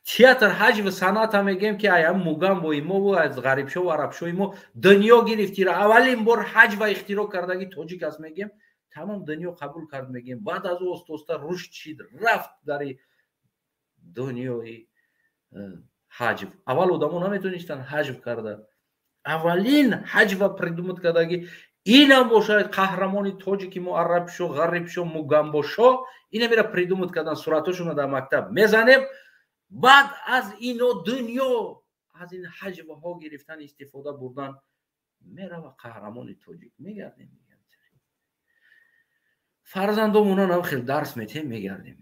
Театр, ҳаҷв, санъата мегӯем, ки ай ҳам мугамбои мову аз ғарибшову арабшои мо дунё гирифтира. Аввалин бор ҳаҷва ихтироъ кардаги тоҷик аст, мегӯем. Тамом дунё қабул кард, мегӯем. Баъд аз ӯ оста-оста рушд шид, рафт дари дунёи ҳаҷв. Аввал одамо наметонистанд ҳаҷв карда. Аввалин ҳаҷва придумат кардаги инам бошад қаҳрамони тоҷики мо, арабшо, ғарибшо, мугамбошо, инамира придумат кардан, суратҳошонро дар мактаб мезанем. Баъд аз ино дунё аз ин ҳаҷвҳо гирифтан, истифода бурдан мерава қаҳрамони тоҷик. Мегардем, фарзандомонам хел дарс метем, мегардем.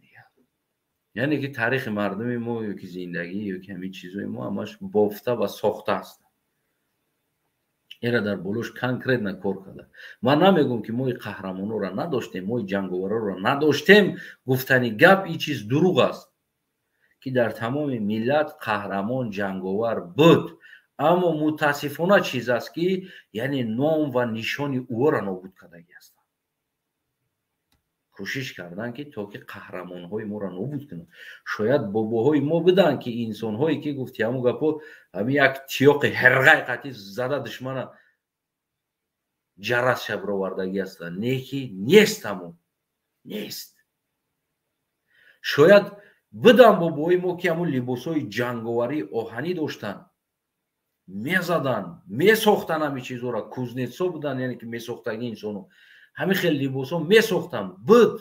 Яъне ки таърихи мардуми мо ё ки зиндагӣ ё ки ҳамин чизои мо ҳамаш бофта ва сохта аст. Эра дар болош конкретно кор карда. Ман намегӯм, ки мои қаҳрамонҳоро надоштем, мои ҷанговарҳоро надоштем. Гуфтани гап ин чиз дурӯғ аст. ки дар тамоми миллат қаҳрамон ҷанговар буд. Аммо мутаассифона чиз аст, ки яъне ном ва нишони ӯро нобуд кардагӣ ҳастанд. Кӯшиш карданд, ки то ки қаҳрамонҳои моро нобуд кунанд. Шояд бобоҳои мо буданд, ки инсонҳое ки гуфти ҳамун гапо, ҳамин як тиёқи ҳирғай қатӣ зада душмана ҷарасша бировардагӣ ҳастанд. Не ки нест, ҳамун нест. Шояд буданд бобоҳои мо, ки ҳамун либосҳои ҷанговарии оҳанӣ доштанд, мезаданд, месохтанд ҳамин чизҳоро, кузнецо буданд, яъне ки месохтагӣ инсоно ҳамин хел либосҳо месохтанд, буд.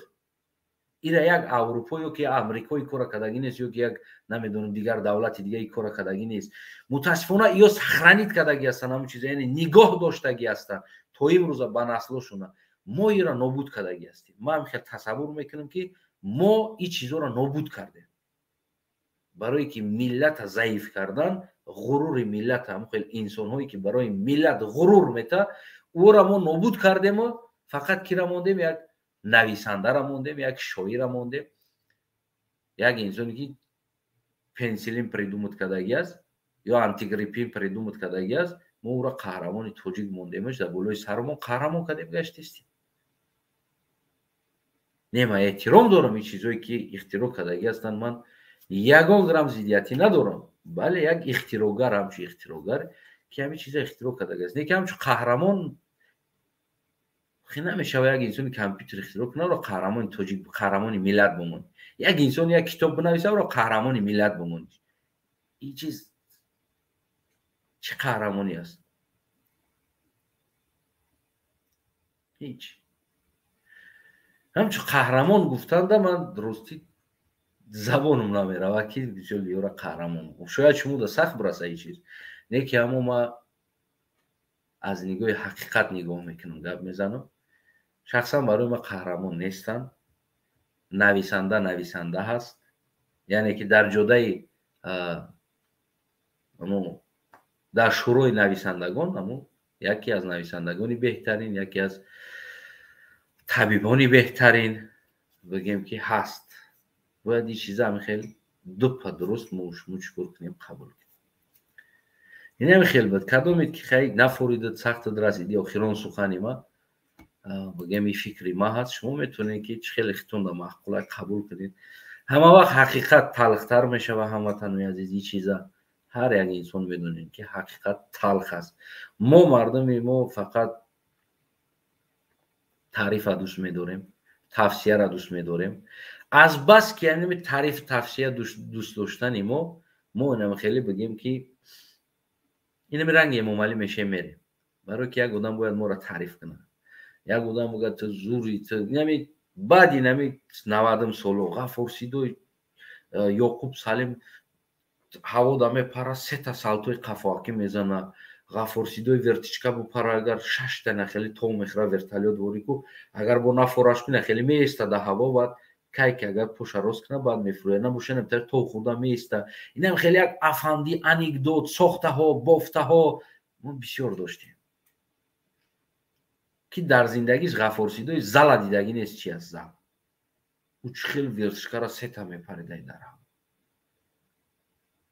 Ира як Аврупо ё ки Амрикои кора кардагӣ нест, ё ки як намедонам дигар давлати дигаи кора кардагӣ нест. Мутаассифона, ё сохранить кардагӣ ҳастанд ҳамун чиза, яъне нигоҳ доштагӣ ҳастанд то имрӯза ба наслошона. Мо ира нобуд кардагӣ ҳастем. Ман хел тасаввур мекунам, ки мо ин чизҳоро нобуд кардем, барое ки миллата заиф кардан, ғурури миллата, ҳамон хел инсонҳое ки барои миллат ғурур мета, ӯро мо нобуд кардему фақат кира мондем? Як нависандара мондем, як шоира мондем, як инсоне ки пенсилин придумать кардагӣ аст ё антигриппин придумать кардагӣ аст. Мо ӯро қаҳрамони тоҷик мондемаш, дар болои сарамон қаҳрамон кардем, гаштистем. Не, ман эҳтиром дорам ин чизҳое ки ихтироъ кардагӣ ҳастанд, ман ягон грамм зиддиятӣ надорам. Бале, як ихтироъгар, ҳамчун ихтироъгар ки ҳамин чиза ихтироъ кардагӣ аст, не ки ҳамчун қаҳрамон. Хе, намешава як инсони компютер ихтироъ кунад, ӯро қаҳрамони тоҷик, қаҳрамони миллат бимонӣ. Як инсон як китоб бинависа, ӯро қаҳрамони миллат бимонӣ. Ин чиз чӣ қаҳрамонӣ аст? Ҳеҷ. Ҳамчун қаҳрамон гуфтанда ман ростӣ забонам намеравад, ки бисёр ёра қаҳрамон. Шояд шумо да сахт бираса ин чиз, не ки ҳамо ма аз нигоҳи ҳақиқат нигоҳ мекунам, гап мезанам. Шахсан барои ман қаҳрамон нестанд. Нависанда нависанда ҳаст, яъне ки дар ҷодаи дар шӯрои нависандагон ҳамун яке аз нависандагони беҳтарин, яке аз табибони беҳтарин бигем ки ҳаст. Бояд ин чиза ҳамин хел дупа дуруст мо шумо чӣ кор кунем, қабул кунем. Ин ҳамин хел буд. Кадомед ки хай нафоридад, сахтад расиди, охирон сухани ма бигем, ин фикри ма ҳаст. Шумо метавонед ки чӣ хеле хитонда маъқула қабул кунед. Ҳама вақт ҳақиқат талхтар мешава, ҳамватанои азиз. Ин чиза ҳар як инсон медонем, ки ҳақиқат талх аст. Мо мардуми мо фақат таърифа дӯст медорем, тавсияра дӯст медорем. Аз бас ки ҳамин таъриф, тавсия дӯст доштани мо инам хеле бигем ки инами ранги Эмомалӣ мешем, мерем, барое ки як одам бояд моро таъриф кунад, як одам бигӯяд: «Ту зури, ту инами». Баъд инами 90-ум соло Ғафур Сидой, Ёқуб Салим ҳавода мепара, сета салтои қафоакӣ мезана. Ғафур Сидой вертичка бупара, агар шашта нахели тов мехӯра, вертолёт ворику агар бо нафораш куна, хеле меиста да ҳаво, баъд кай ки агар поша рост кунад, баъд мефурӯяд, набоша намтар тов хӯрда меиста. Инам хеле як афанди, анекдот сохтаҳо, бофтаҳо мо бисёр доштем, ки дар зиндагиш Ғафур Сидои зала дидагӣ нест, чи аст зал. Ӯ чӣ хел вертичкара сета мепаридай дар ҳаво.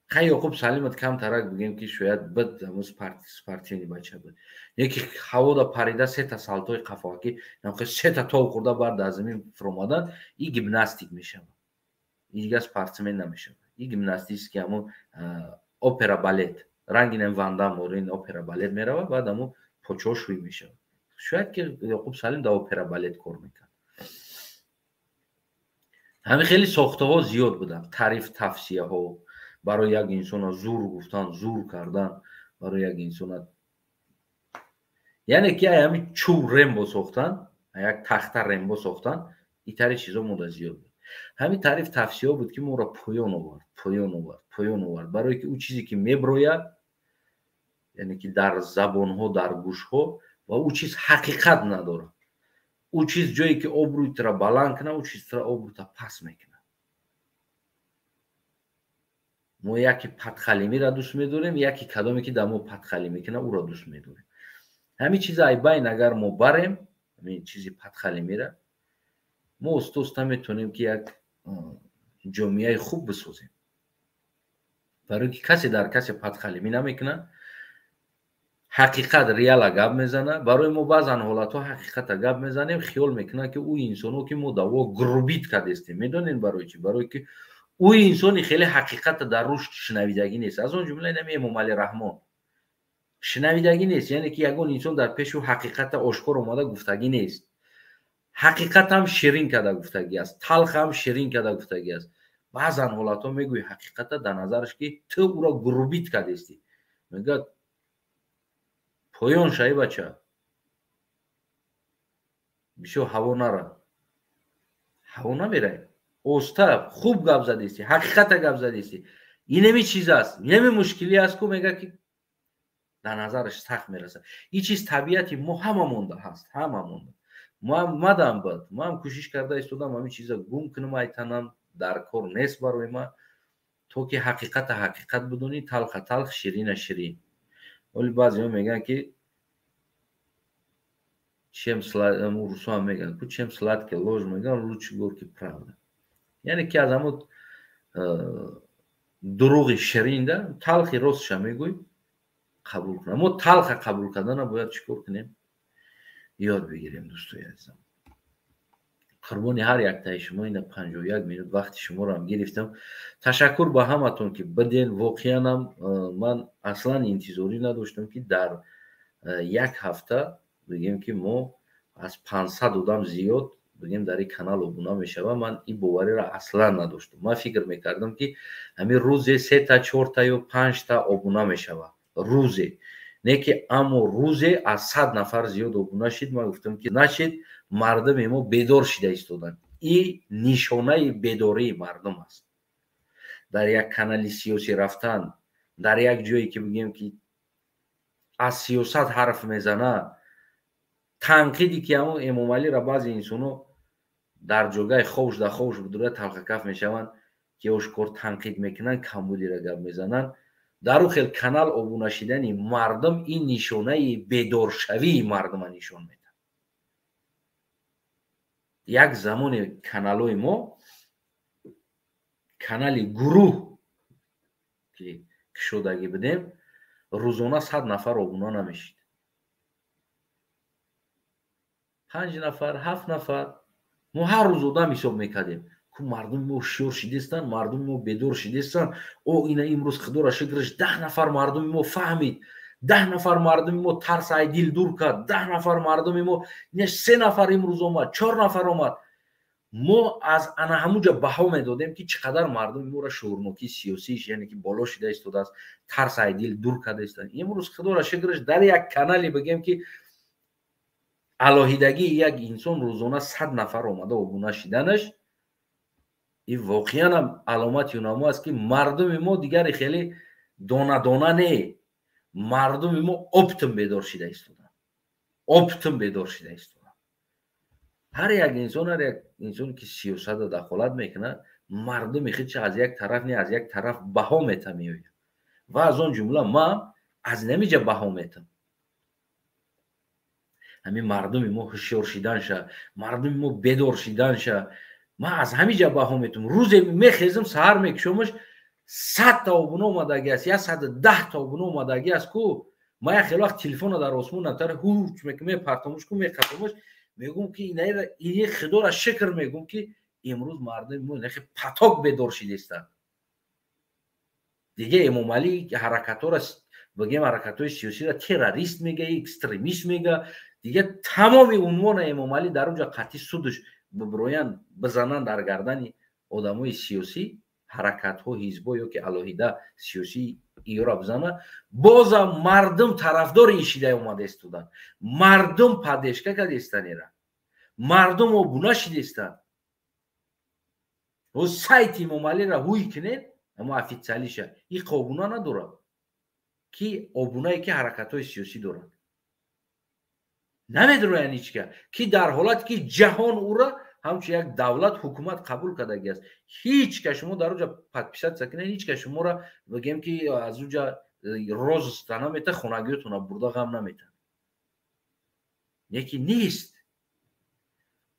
Хай, Ёқуб Салимат камтарак бигем ки шояд буд, ҳамун спортивный бача буд, яки ҳавода парида, сета салтои қафоакӣ, сета тов хӯрда, баъд дар замин фуромадан, и гимнастик мешавад, и дигар спортсмен намешавад, и гимнастический, ҳамун опера балет ранги нам Вандам орин опера балет меравад, баъд ҳамун почаҳо шӯй мешавад. Шояд ки Ёқуб Салим дар опера балет кор мекард. Ҳамин хеле сохтаҳо зиёд буданд, таъриф, тавсияҳо барои як инсона зур гуфтан, зур кардан барои як инсона, яъне ки ҳамин чӯб Рембо сохтан, як тахта Рембо сохтан, итари чизо мода зиёд буд. Ҳамин таъриф, тавсияҳо буд, ки моро поён овард, поён овард, поён овард, барое ки ӯ чизе ки меброяд, яъне ки дар забонҳо, дар гӯшҳо, ва ӯ чиз ҳақиқат надорад. Ӯ чиз ҷое ки обрӯи тура баланд кунад, ӯ чиз тура обрӯта паст мекунад. Мо яке падхалимиро дӯст медорем, яке кадоме ки дар мо падхалӣ мекунад, ӯро дӯст медорем. Ҳамин чиза айбайн агар мо барем, ҳамин чизи падхалимира, мо оста оста метавонем ки як ҷомеаи хуб бисозем. Барои ки касе дар касе падхалимӣ намекунад, ҳақиқат реала гап мезана. Барои мо баъзан ҳолатҳо ҳақиқата гап мезанем, хиёл мекунанд, ки ӯ инсоно ки мо даво грубить кардестем. Медонем барои чӣ? Барои ки ӯ инсони хеле ҳақиқата дар рушд шунавидагӣ нест. Аз он ҷумла инами Эмомалӣ Раҳмон шунавидагӣ нест, яъне ки ягон инсон дар пеши ӯ ҳақиқата ошкор омада гуфтагӣ нест. Ҳақиқатам ширин карда гуфтагӣ аст, талхам ширин карда гуфтагӣ аст. Баъзан ҳолатҳо мегӯи ҳақиқата, дар назараш ки ту ӯро грубить кардестӣ, мегӯяд: «Поён шаи, бача, бисёр ҳаво нара, ҳаво намерай, оста хуб гап задестӣ, ҳақиқата гап задестӣ, инеми чиз аст, инеми мушкилӣ аст ку», мега ки дар назараш сахт мерасад. Ин чиз табиати мо ҳама монда ҳаст, ҳама монда. Мадам бад ман кӯшиш карда истодам ҳамин чиза гум кунам, айтанам дар кор нест барои ман, то ки ҳақиқата ҳақиқат бидонӣ, талха талх, ширина ширин. Оли баъзеҳо мегӯянд ки чем русоам мегӯянд ку, чем сладкая ложь, мегӯянд, лучше горькая правда, яъне ки аз ҳамун дурӯғи ширинда талхи ростша мегӯй, қабул кунам. Мо талха қабул кардана бояд чӣ кор кунем, ёд бигирем. Дӯстои азизам, қурбони ҳар яктаи шумо, ина 51 минут вақти шуморо гирифтам. Ташаккур ба ҳаматон, ки биден. Воқеанам ман аслан интизорӣ надоштам, ки дар як ҳафта бигем, ки мо аз 500 одам зиёд бигем дар ин канал обуна мешавам. Ман ин бовариро аслан надоштам. Ман фикр мекардам, ки ҳамин рӯзе сета, чорта ё панҷта обуна мешавад рӯзе, не ки аммо рӯзе аз 100 нафар зиёд обуна шид. Ман гуфтам, ки нашид, мардуми мо бедор шида истоданд. Ин нишонаи бедории мардум аст. Дар як канали сиёсӣ рафтан, дар як ҷое ки бигем, ки аз сиёсат ҳарф мезана, танқиде ки ҳамон Эмомалиро баъзе инсоно дар ҷогаи ховш дар ховш будура талхакаф мешаванд, ки ошкор танқид мекунанд, камбудиро гап мезананд, дар ӯ хел канал обуна шидани мардум ин нишонаи бедоршавии мардума нишон медиҳад. Як замоне каналҳои мо, канали гурӯҳ ки кушодагӣ будем, рӯзона 100 нафар обуна намешид, панҷ нафар, ҳафт нафар. Мо ҳар рӯз одам ҳисоб мекардем ку, мардуми мо ҳушёр шидестанд, мардуми мо бедор шидестанд. О, ина имрӯз, худоро шукраш, 10 нафар мардуми мо фаҳмид, 10 нафар мардуми мо тарс ай дил дур кард, 10 нафар мардуми мо, се нафар имрӯз омад, чор нафар омад. Мо аз ана ҳамунҷа баҳо медодем, ки чӣ қадар мардуми моро шуурнокии сиёсиш, яъне ки боло шида истодааст, тарс ай дил дур карда истодааст. Имрӯз, худоро шукраш, дар як канале бигем, ки алоҳидагии як инсон рӯзона 100 нафар омада обуна шиданаш, ин воқеанам аломати унамо аст, ки мардуми мо дигаре хеле дона дона не, мардуми мо оптом бедор шида истоданд, оптом бедор шида истоданд. Ҳар як инсон, ҳар як инсон ки сиёсата дахолат мекунад, мардуми худша аз як тараф не, аз як тараф баҳо мета меояд ва аз он ҷумла ман аз намиҷа баҳо метам. Ҳамин мардуми мо ҳушёр шиданша, мардуми мо бедор шиданша ман аз ҳамиҷа баҳо метам. Рӯзе мехезам, саҳар мекушомаш, 100-та обуна омадагӣ аст, 110-та обуна омадагӣ аст ку. Ман як хеле вақт телефона дар осмон натар ҳуч мепартомуш ку, меқатомуш, мегӯм, ки ини худоро шукр мегӯм, ки имрӯз мардуми мо инахе поток бедор шидестанд. Дига Эмомалӣ ҳаракатҳоро, бигем, ҳаракатҳои сиёсиро террорист мега, экстремист мега, дига тамоми унвона Эмомалӣ дар онҷа қатъи судш биброянд, бизананд дар гардани одамои сиёсӣ, ҳаракатҳо, ҳизбҳо ё ки алоҳида сиёсӣ иёра бизана, бозам мардум тарафдори ин шида омада истоданд, мардум поддержка кардестанд ира, мардум обуна шидестанд. Сайти Эмомалиро ҳуй кунед, амо официалиша иқа обуна надорад, ки обунае ки ҳаракатҳои сиёсӣ дорад, намедроянд ҳичка, ки дар ҳолате ки ҷаҳон ӯра ҳамчун як давлат, ҳукумат қабул кардагӣ аст. Ҳеҷ ка шумо дар онҷа подписаться кунед, ҳеҷ ка шуморо бигем, ки аз онҷа розыска намета, хонагиётона бурда ғам намета, леки нест,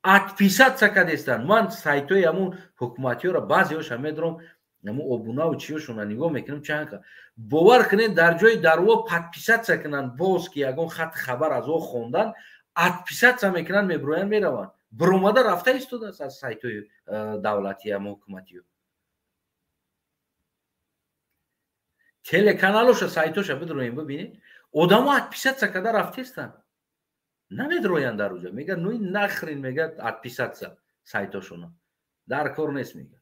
отписаться кардестанд. Ман сайтҳои ҳамун ҳукуматиёро баъзеҳоша медорам. Намо обунаву чиёшона нигоҳ мекунем, чанд бовар кунед, дар ҷои дарво подписаться кунанд, боз ки ягон хат хабар аз о хондан, отписаться мекунанд, мебироянд, мераванд. Биромада рафта истодааст аз сайтҳои давлатӣ ама ҳукуматиё. Телеканалоша, сайтоша бидроем, бибинед, одамо отписаться карда рафтестанд, намедроянд дар уҷа. Мегӯяд, ну нахрен, мегӯяд, отписаться сайтошона дар кор нест, мегӯяд.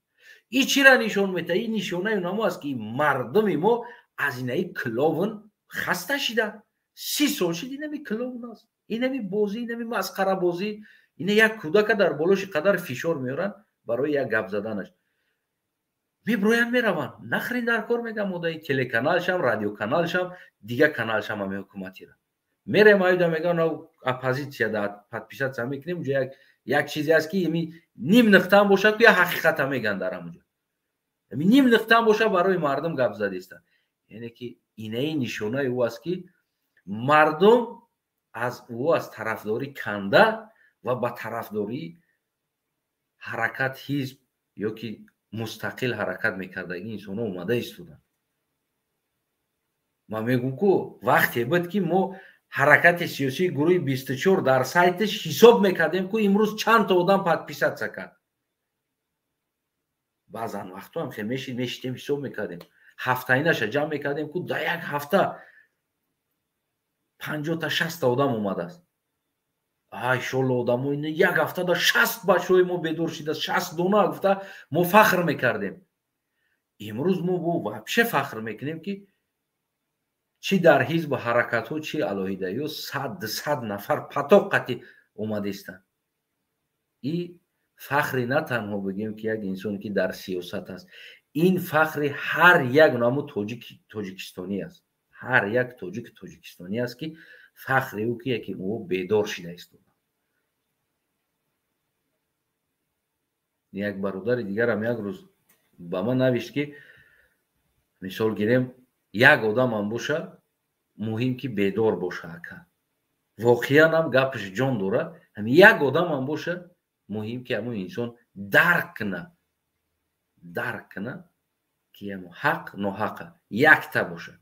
И чира нишон метаҳад? Ин нишонаи намо аст, ки мардуми мо аз инаи клоун хаста шида. 30 сол шид, инами клоун аст, инами бозӣ, инами масхарабозӣ. Ина як кӯдака дар болоши қадар фишор меоранд барои як гап заданаш. Меброянд, мераванд, нахрен дар кор, мегӯям, одаи телеканалшам, радиоканалшам, дигар каналшам ҳами ҳукуматира. Мерем аюда, мегӯям, оппозитсия да подписаться мекунем, уҷа як чизе аст, ки ими ним нуқтаам бошад, ки як ҳақиқата мегӯянд дар ҳамуҷа. Ами ним нуқтаам бошад, барои мардум гап задистанд. Яъне ки инаи нишонаи ӯ аст, ки мардум аз ӯ аз тарафдорӣ канда ва ба тарафдории ҳаракат, ҳизб ё ки мустақил ҳаракат мекардаги инсонҳо омада истоданд. Ман мегӯм, ку вақте буд, ки мо ҳаракати сиёсии гурӯҳи 24 дар сайташ ҳисоб мекардем, ку имрӯз чанд та одам подписаться кард. Баъзан вақтҳо ҳам хел мешидем, ҳисоб мекардем, ҳафтаинаша ҷамъ мекардем, ку дар як ҳафта 50 та 60 та одам омадааст. Ай, иншолло, одамо як ҳафтада 60 бачаҳои мо бедор шидааст, 60 дона, гуфта мо фахр мекардем. Имрӯз мо бо вообще фахр мекунем, ки чӣ дар ҳизбу ҳаракатҳо, чӣ алоҳидаиҳо 100-200 нафар патоқ қатӣ омадистанд. И фахри на танҳо бигем, ки як инсоне, ки дар сиёсат аст, ин фахри ҳар як наму тоҷикистонӣ аст, ҳар як тоҷики тоҷикистонӣ аст, ки фахри ӯ ки яке ӯ бедор шида истода. Як бародари дигарам як рӯз ба ман навишт, ки мисол гирем, як одамам боша, муҳим ки бедор боша, ака. Воқеан ҳам гапаш ҷон дора. Ҳами як одамам боша, муҳим ки ҳамун инсон дарк куна, дарк куна, ки ҳамун ҳақ ноҳақа, якта боша.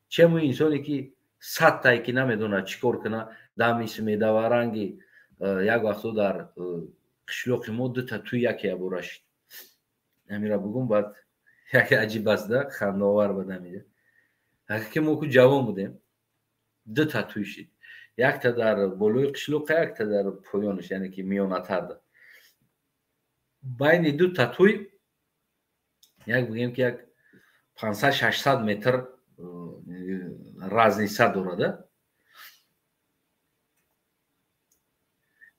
Чи ҳамун инсоне, ки садтае, ки намедонад чӣ кор куна, дамис медаваранги. Як вақто дар қишлоқи мо дута туй яке ябора шид. Ҳамира бугум, баъд яке аҷиб аст да, хандаовар бад ҳамиҷа. Ҳақиқи мо ку ҷавон будем, дута туй шид. Якта дар болои қишлоқа, якта дар поёнаш, яъне ки миёнатарда. Байни дута туй як бигем, ки як 500-600 метр разница дорада.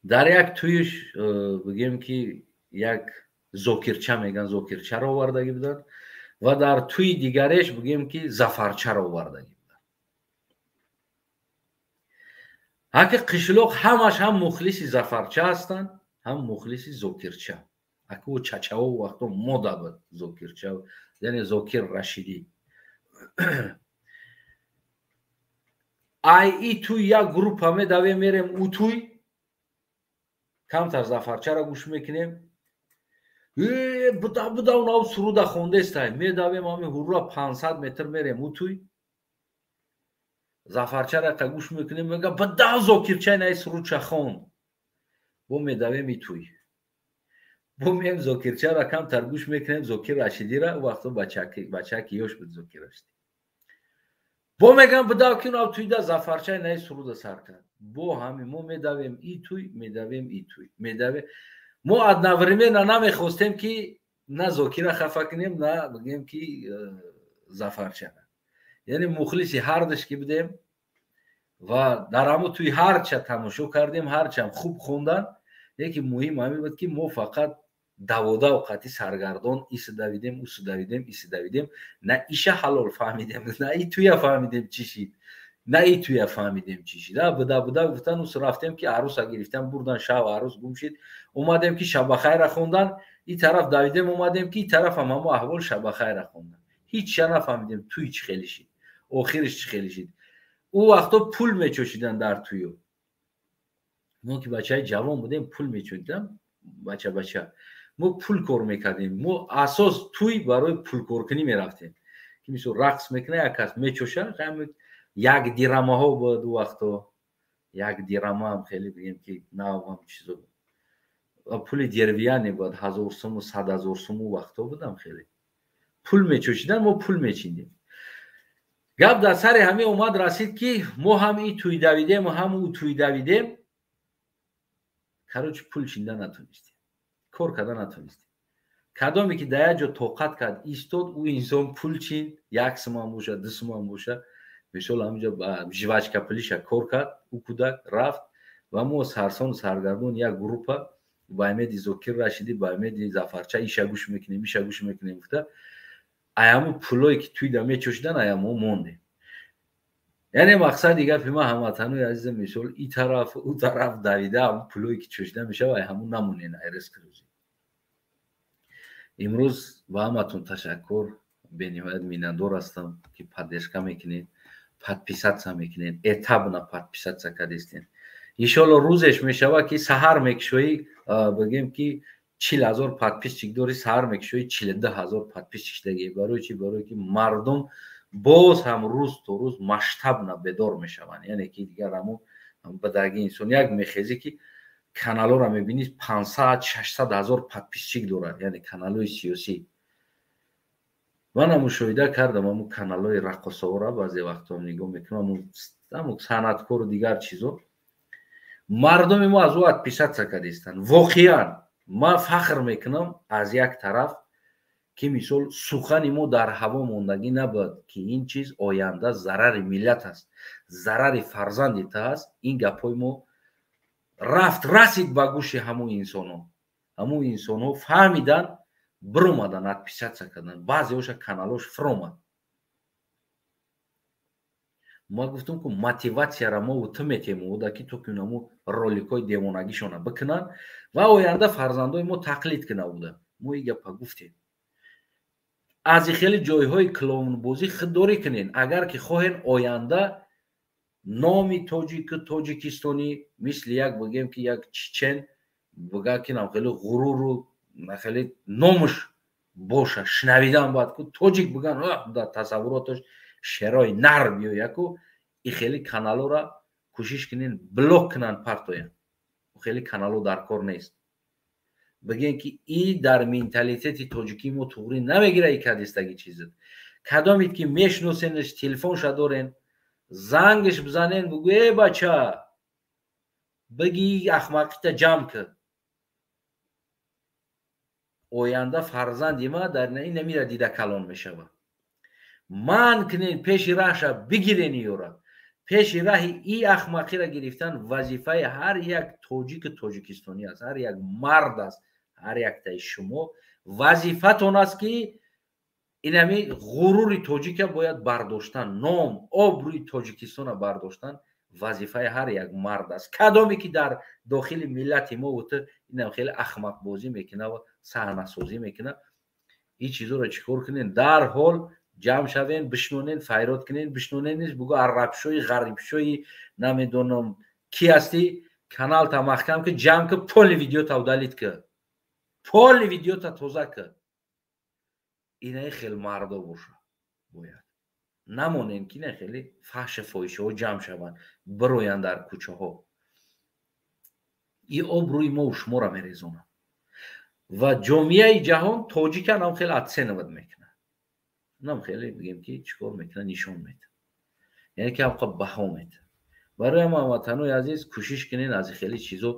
Дар як туиш бигем, ки як зокирча меган, зокирчаро овардагӣ буданд, ва дар туи дигареш бигем, ки зафарчаро овардагӣ буданд. Ҳаки қишлоқ ҳамаш ҳам мухлиси зафарча ҳастанд, ҳам мухлиси зокирча. Аку чачао вақто мода буд зокирча, яъне Зокир Рашидӣ. Ай и туй як группа медавем, мерем ӯ туй, камтар зафарчаро гӯш мекунем, буда буда унав суруда хондестай, медавем ҳами ҳурра 500 метр мерем ӯ туй, зафарчаро ка гӯш мекунем, мега, буда, зокирчай наи сурудча хонд. Бо медавем и туй, бо меем, зокирчаро камтар гӯш мекунем, Зокир Рашидира, ӯ вақто бачаки ёш буд Зокир Рашидӣ. Бо мегам, буда, ки унав туйда зафарчай наи суруда сар кард. Бо ҳами мо медавем и туй, медавем и туй, медавем. Мо одновременно намехостем, ки на Зокира хафа кунем, на бигем, ки зафарчара. Яъне мухлиси ҳардуш ки будем ва дар ҳамо туи ҳарча тамошо кардем, ҳарчам хуб хондан, лекин муҳим ҳамин буд, ки мо фақат даводав қатӣ саргардон иси давидем, уси давидем, иси давидем, на иша ҳалол фаҳмидем, на и туя фаҳмидем чӣ шид, на и туя фаҳмидем чӣ шид. Буда буда гуфтан, ус рафтем, ки арӯса гирифтан бурдан, шав арӯс гум шид. Омадем, ки шабахайра хондан, и тараф давидем, омадем, ки и тарафам ҳамо аҳвол, шабахайра хондан. Ҳеҷ нафаҳмидем туй чӣ хеле шид, охириш чӣ хеле шид. Ӯ вақто пул мечошидан дар тую. Мо ки бачаи ҷавон будем, пул мечошидам, бача бача. Мо пул кор мекардем. Мо асос тӯй барои пулкоркунӣ мерафтем, ки мисол рақс мекуна, як кас мечоша, як дирамаҳо буд ӯ вақто, як дирамаам хеле бигем ки навам чизо, пули деревянный буд, 1000 суму 100 000 суму вақто будам, хеле пул мечошидан, мо пул мечиндем. Гап дар сари ҳамин омад расид, ки мо ҳам и тӯй давидем, ҳам ӯ тӯй давидем. Короче, пул чинда натонистем, кор карда натонистем. Кадоме ки дар як ҷо тоқат кард, истод, ӯ инсон пул чин, як сумам боша, 2 сумам боша, мисол ҳаминҷо жвачка пулиша кор кард, ӯ кӯдак рафт. Ва мо сарсону саргардон як группа ба Амеди Зокир Рашидӣ, ба Амеди Зафарча, иша гӯш мекунем, иша гӯш мекунем гуфта, аяму пулое ки тӯйда мечошидан, аямо мондем. Яъне мақсади гапи ман, ҳамватанои азизам, мисол и тараф, ӯ тараф давида, ҳамун пулое ки чошида мешава, ай ҳамун намонен, ай ризқи рӯзӣ. Имрӯз ба ҳаматон ташаккур, бениҳоят миннатдор ҳастам, ки поддержка мекунед, подписаться мекунед, этапно подписаться кардистен. Иншоалло, рӯзеш мешавад, ки саҳар мекушоӣ, бигем ки 40 000 подписчик дорӣ, саҳар мекушоӣ, 42 000 подписчик шудагӣ. Барои чи? Барое ки мардум боз ҳам рӯз то рӯз масштабно бедор мешаванд. Яъне ки дигар ҳамун бадаги инсон як мехезӣ, ки каналҳоро мебинӣ, 500, 600 000 подписчик дорад, яъне каналҳои сиёсӣ. Манам мушоҳида кардам, ҳамун каналҳои раққосаҳоро баъзе вақтҳо нигоҳ мекунам, ҳамун санъаткору дигар чизо. Мардуми мо аз ӯ отписаться кардистанд. Воқеан ман фахр мекунам аз як тараф, ки мисол сухани мо дар ҳаво мондагӣ набуд, ки ин чиз оянда зарари миллат аст, зарари фарзанди та аст. Ин гапҳои мо рафт расид ба гӯши ҳамун инсонҳо, ҳамун инсонҳо фаҳмидан, биромадан, отписаться кардан, баъзеҳоша каналҳош фиромад. Ма гуфтам, ку мотиватсияра мо ту метем ода, ки то ки наму роликҳои девонагишона бикунанд ва оянда фарзандои мо тақлид куна буда. Мо и гапа гуфтем. Аз хеле ҷойҳои клоунбозӣ худдорӣ кунен, агар ки хоҳен оянда номи тоҷику тоҷикистонӣ мисли як, бигем ки як чечен бигӯ, ки нам хеле ғуруру хеле номуш боша, шунавидан бояд ку тоҷик биган, дар тасаввуроташ шерои нар биёяку. И хеле каналҳоро кӯшиш кунен блок кунанд, партоянд. Хеле каналҳо дар кор нест. Бигем ки и дар менталитети тоҷикии мо туғрӣ намегира. И кадистаги чиза, кадомед ки мешиносенаш, телефонша дорен, зангш бизанен, бугӯ: «Э, бача, биги ахмақита ҷамъ кун, оянда фарзанди ма дар ин намира дида калон мешавад». Ман кунен, пеши раҳша бигирен ёра. Пеши раҳи и ахмақиро гирифтан вазифаи ҳар як тоҷику тоҷикистонӣ аст, ҳар як мард аст, ҳар яктаи шумо вазифатон аст, ки инами ғурури тоҷика бояд бардоштан, ном обрӯи тоҷикистона бардоштан вазифаи ҳар як мард аст. Кадоме ки дар дохили миллати мо ту инам хеле ахмақбозӣ мекуна ва саҳнасозӣ мекуна, ин чизоро чӣ кор кунен? Дарҳол ҷамъ шавен, бишнонен, файрод кунен. Бишнонен низ, бугӯ: «Арабшои, ғарибшои, намедонам ки ҳастӣ, каналта маҳкам ки, ҷамъ ки, полный видеота удалить ки, полный видеота тоза ки». Инаи хел мардо боша бояд. Намонем, ки ина хеле фаҳши фоҳишаҳо ҷамъ шаванд, бироянд дар кӯчаҳо, и обрӯи мову шуморо мерезонад ва ҷомеаи ҷаҳон тоҷикан ҳам хеле оценивать мекунад, нам хеле, бигем ки, чӣ кор мекунад, нишон медиҳад, яъне ки ҳамқа баҳо медиҳад. Барои ҳама, ҳамватанои азиз, кӯшиш кунед аз хеле чизо.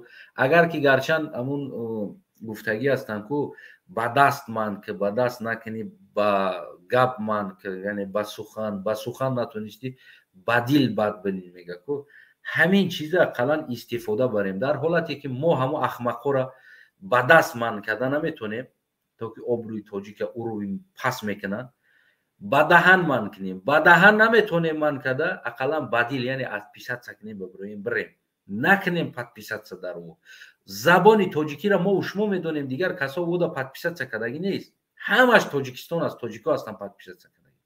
Агар ки гарчанд ҳамун гуфтагӣ ҳастанд ку, ба даст ман ки, ба даст накунӣ, ба гап ман ки, яъне ба сухан натонистӣ, ба дил бад бинӣ, мега ку. Ҳамин чиза ақаллан истифода барем. Дар ҳолате ки мо ҳамун ахмақҳоро ба даст манъ карда наметонем, то ки обрӯи тоҷика уровень паст мекунанд, ба даҳан манъ кунем. Ба даҳан наметонем манъ карда, ақаллан ба дил, яъне отписаться кунем, бибироем, бирем, накунем подписаться дар ӯ. Забони тоҷикиро мо шумо медонем, дигар касо уда подписаться кардагӣ нест, ҳамаш Тоҷикистон аст, тоҷико ҳастанд подписаться кардагӣ.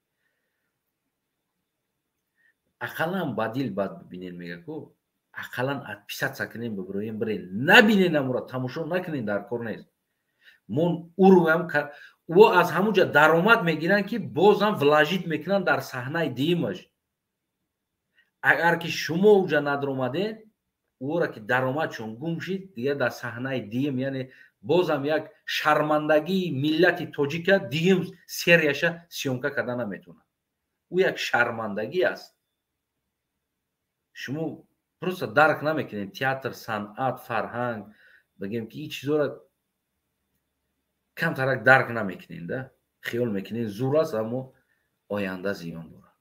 Ақаллан ба дил бад бибинен, мега ку, ақаллан отписаться кунем, бибироем, бирем, набинен, амура тамошо накунем, дар кор нест. Мо уруам ӯ аз ҳамунҷа даромад мегиранд, ки бозам вложить мекунанд дар саҳнаи дуюмаш. Агар ки шумо уҷа надромадед, ӯро ки даромадшон гум шид, дигар дар саҳнаи дуюм, яъне бозам як шармандагии миллати тоҷика дуюм серияша съёмка карда наметавонад. Ӯ як шармандагӣ аст. Шумо просто дарк намекунед театр, санъат, фарҳанг, бигем ки ин чизоро камтарак дарк намекунед, да хиёл мекунед зур аст, аммо оянда зиён дорад.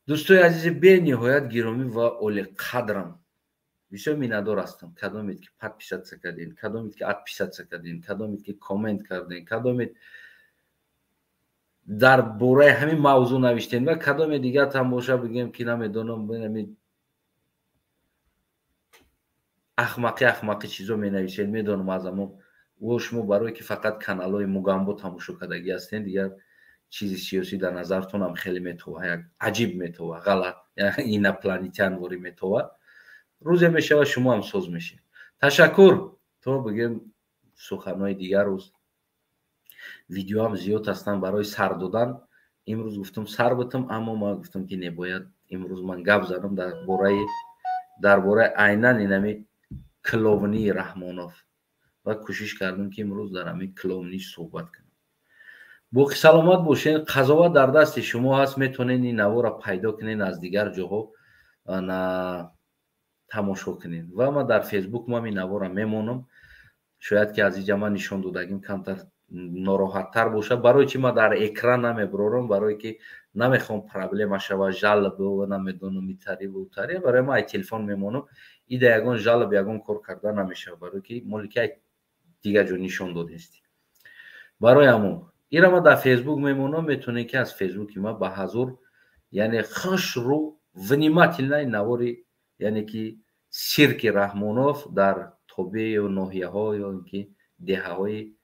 Дӯстои азизи бениҳоят гиромӣ ва олиқадрам, бисёр миннатдор ҳастам, кадомед ки подписаться кардем, кадомед ки отписаться кардем, кадомед ки коммент кардем, кадомед дар бораи ҳамин мавзӯъ навиштем ва кадоме дигар боша, бигем ки намедонам, ахмақӣ ахмақӣ чизо менависед, медонам аз амо о шумо барое ки фақат каналҳои Мугамбо тамошо кардагӣ ҳастен, дигар чизи сиёсӣ дар назартонам хеле метова, як аҷиб метова, ғалат, инопланетян ворӣ метова. Рӯзе мешавад, шумо ҳам соз мешед. Ташаккур. То бигем суханҳои дигар рӯз видеоам зиёд ҳастанд барои сар додан. Имрӯз гуфтам сар битам, аммо ман гуфтам ки не, бояд имрӯз ман гап занам дар бораи айнан инами клоунии Раҳмонов ва кӯшиш кардам, ки имрӯз дар ҳамин клоунӣ суҳбат кунам. Боқӣ саломат бошед. Қазоват дар дасти шумо ҳаст. Метавонед ин наворро пайдо кунед, аз дигар ҷоҳо тамошо кунед ва ман дар Фейсбук мам ин наворро мемонам. Шояд ки аз инҷа ман нишон додагим камтар нороҳаттар бошад. Барои чи ман дар экран намебарорам? Барое ки намехоҳам проблема шава, жалоба, намедонам, итари утари. Барои ман ай телефон мемонам, ида ягон жалоба, ягон кор карда намешавад, барое ки моле ки ай дигар ҷо нишон додести. Барои ҳамон ира ман дар Фейсбук мемонам. Метавонед ки аз Фейсбуки ман ба ҳазур, яъне хушрӯ, внимательно навори, яъне ки сирки Раҳмонов дар тобею ноҳияҳо ё ин ки деҳаҳои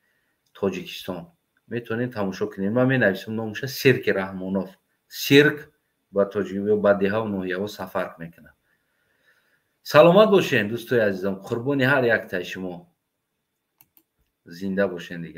Тоҷикистон метавонед тамошо кунед. Ман менависам номуша «Сирки Раҳмонов», сирк ба тоҷик ба деҳаву ноҳияҳо сафар мекунад. Саломат бошед, дӯстои азизам, қурбони ҳар яктаи шумо, зинда бошед дигар.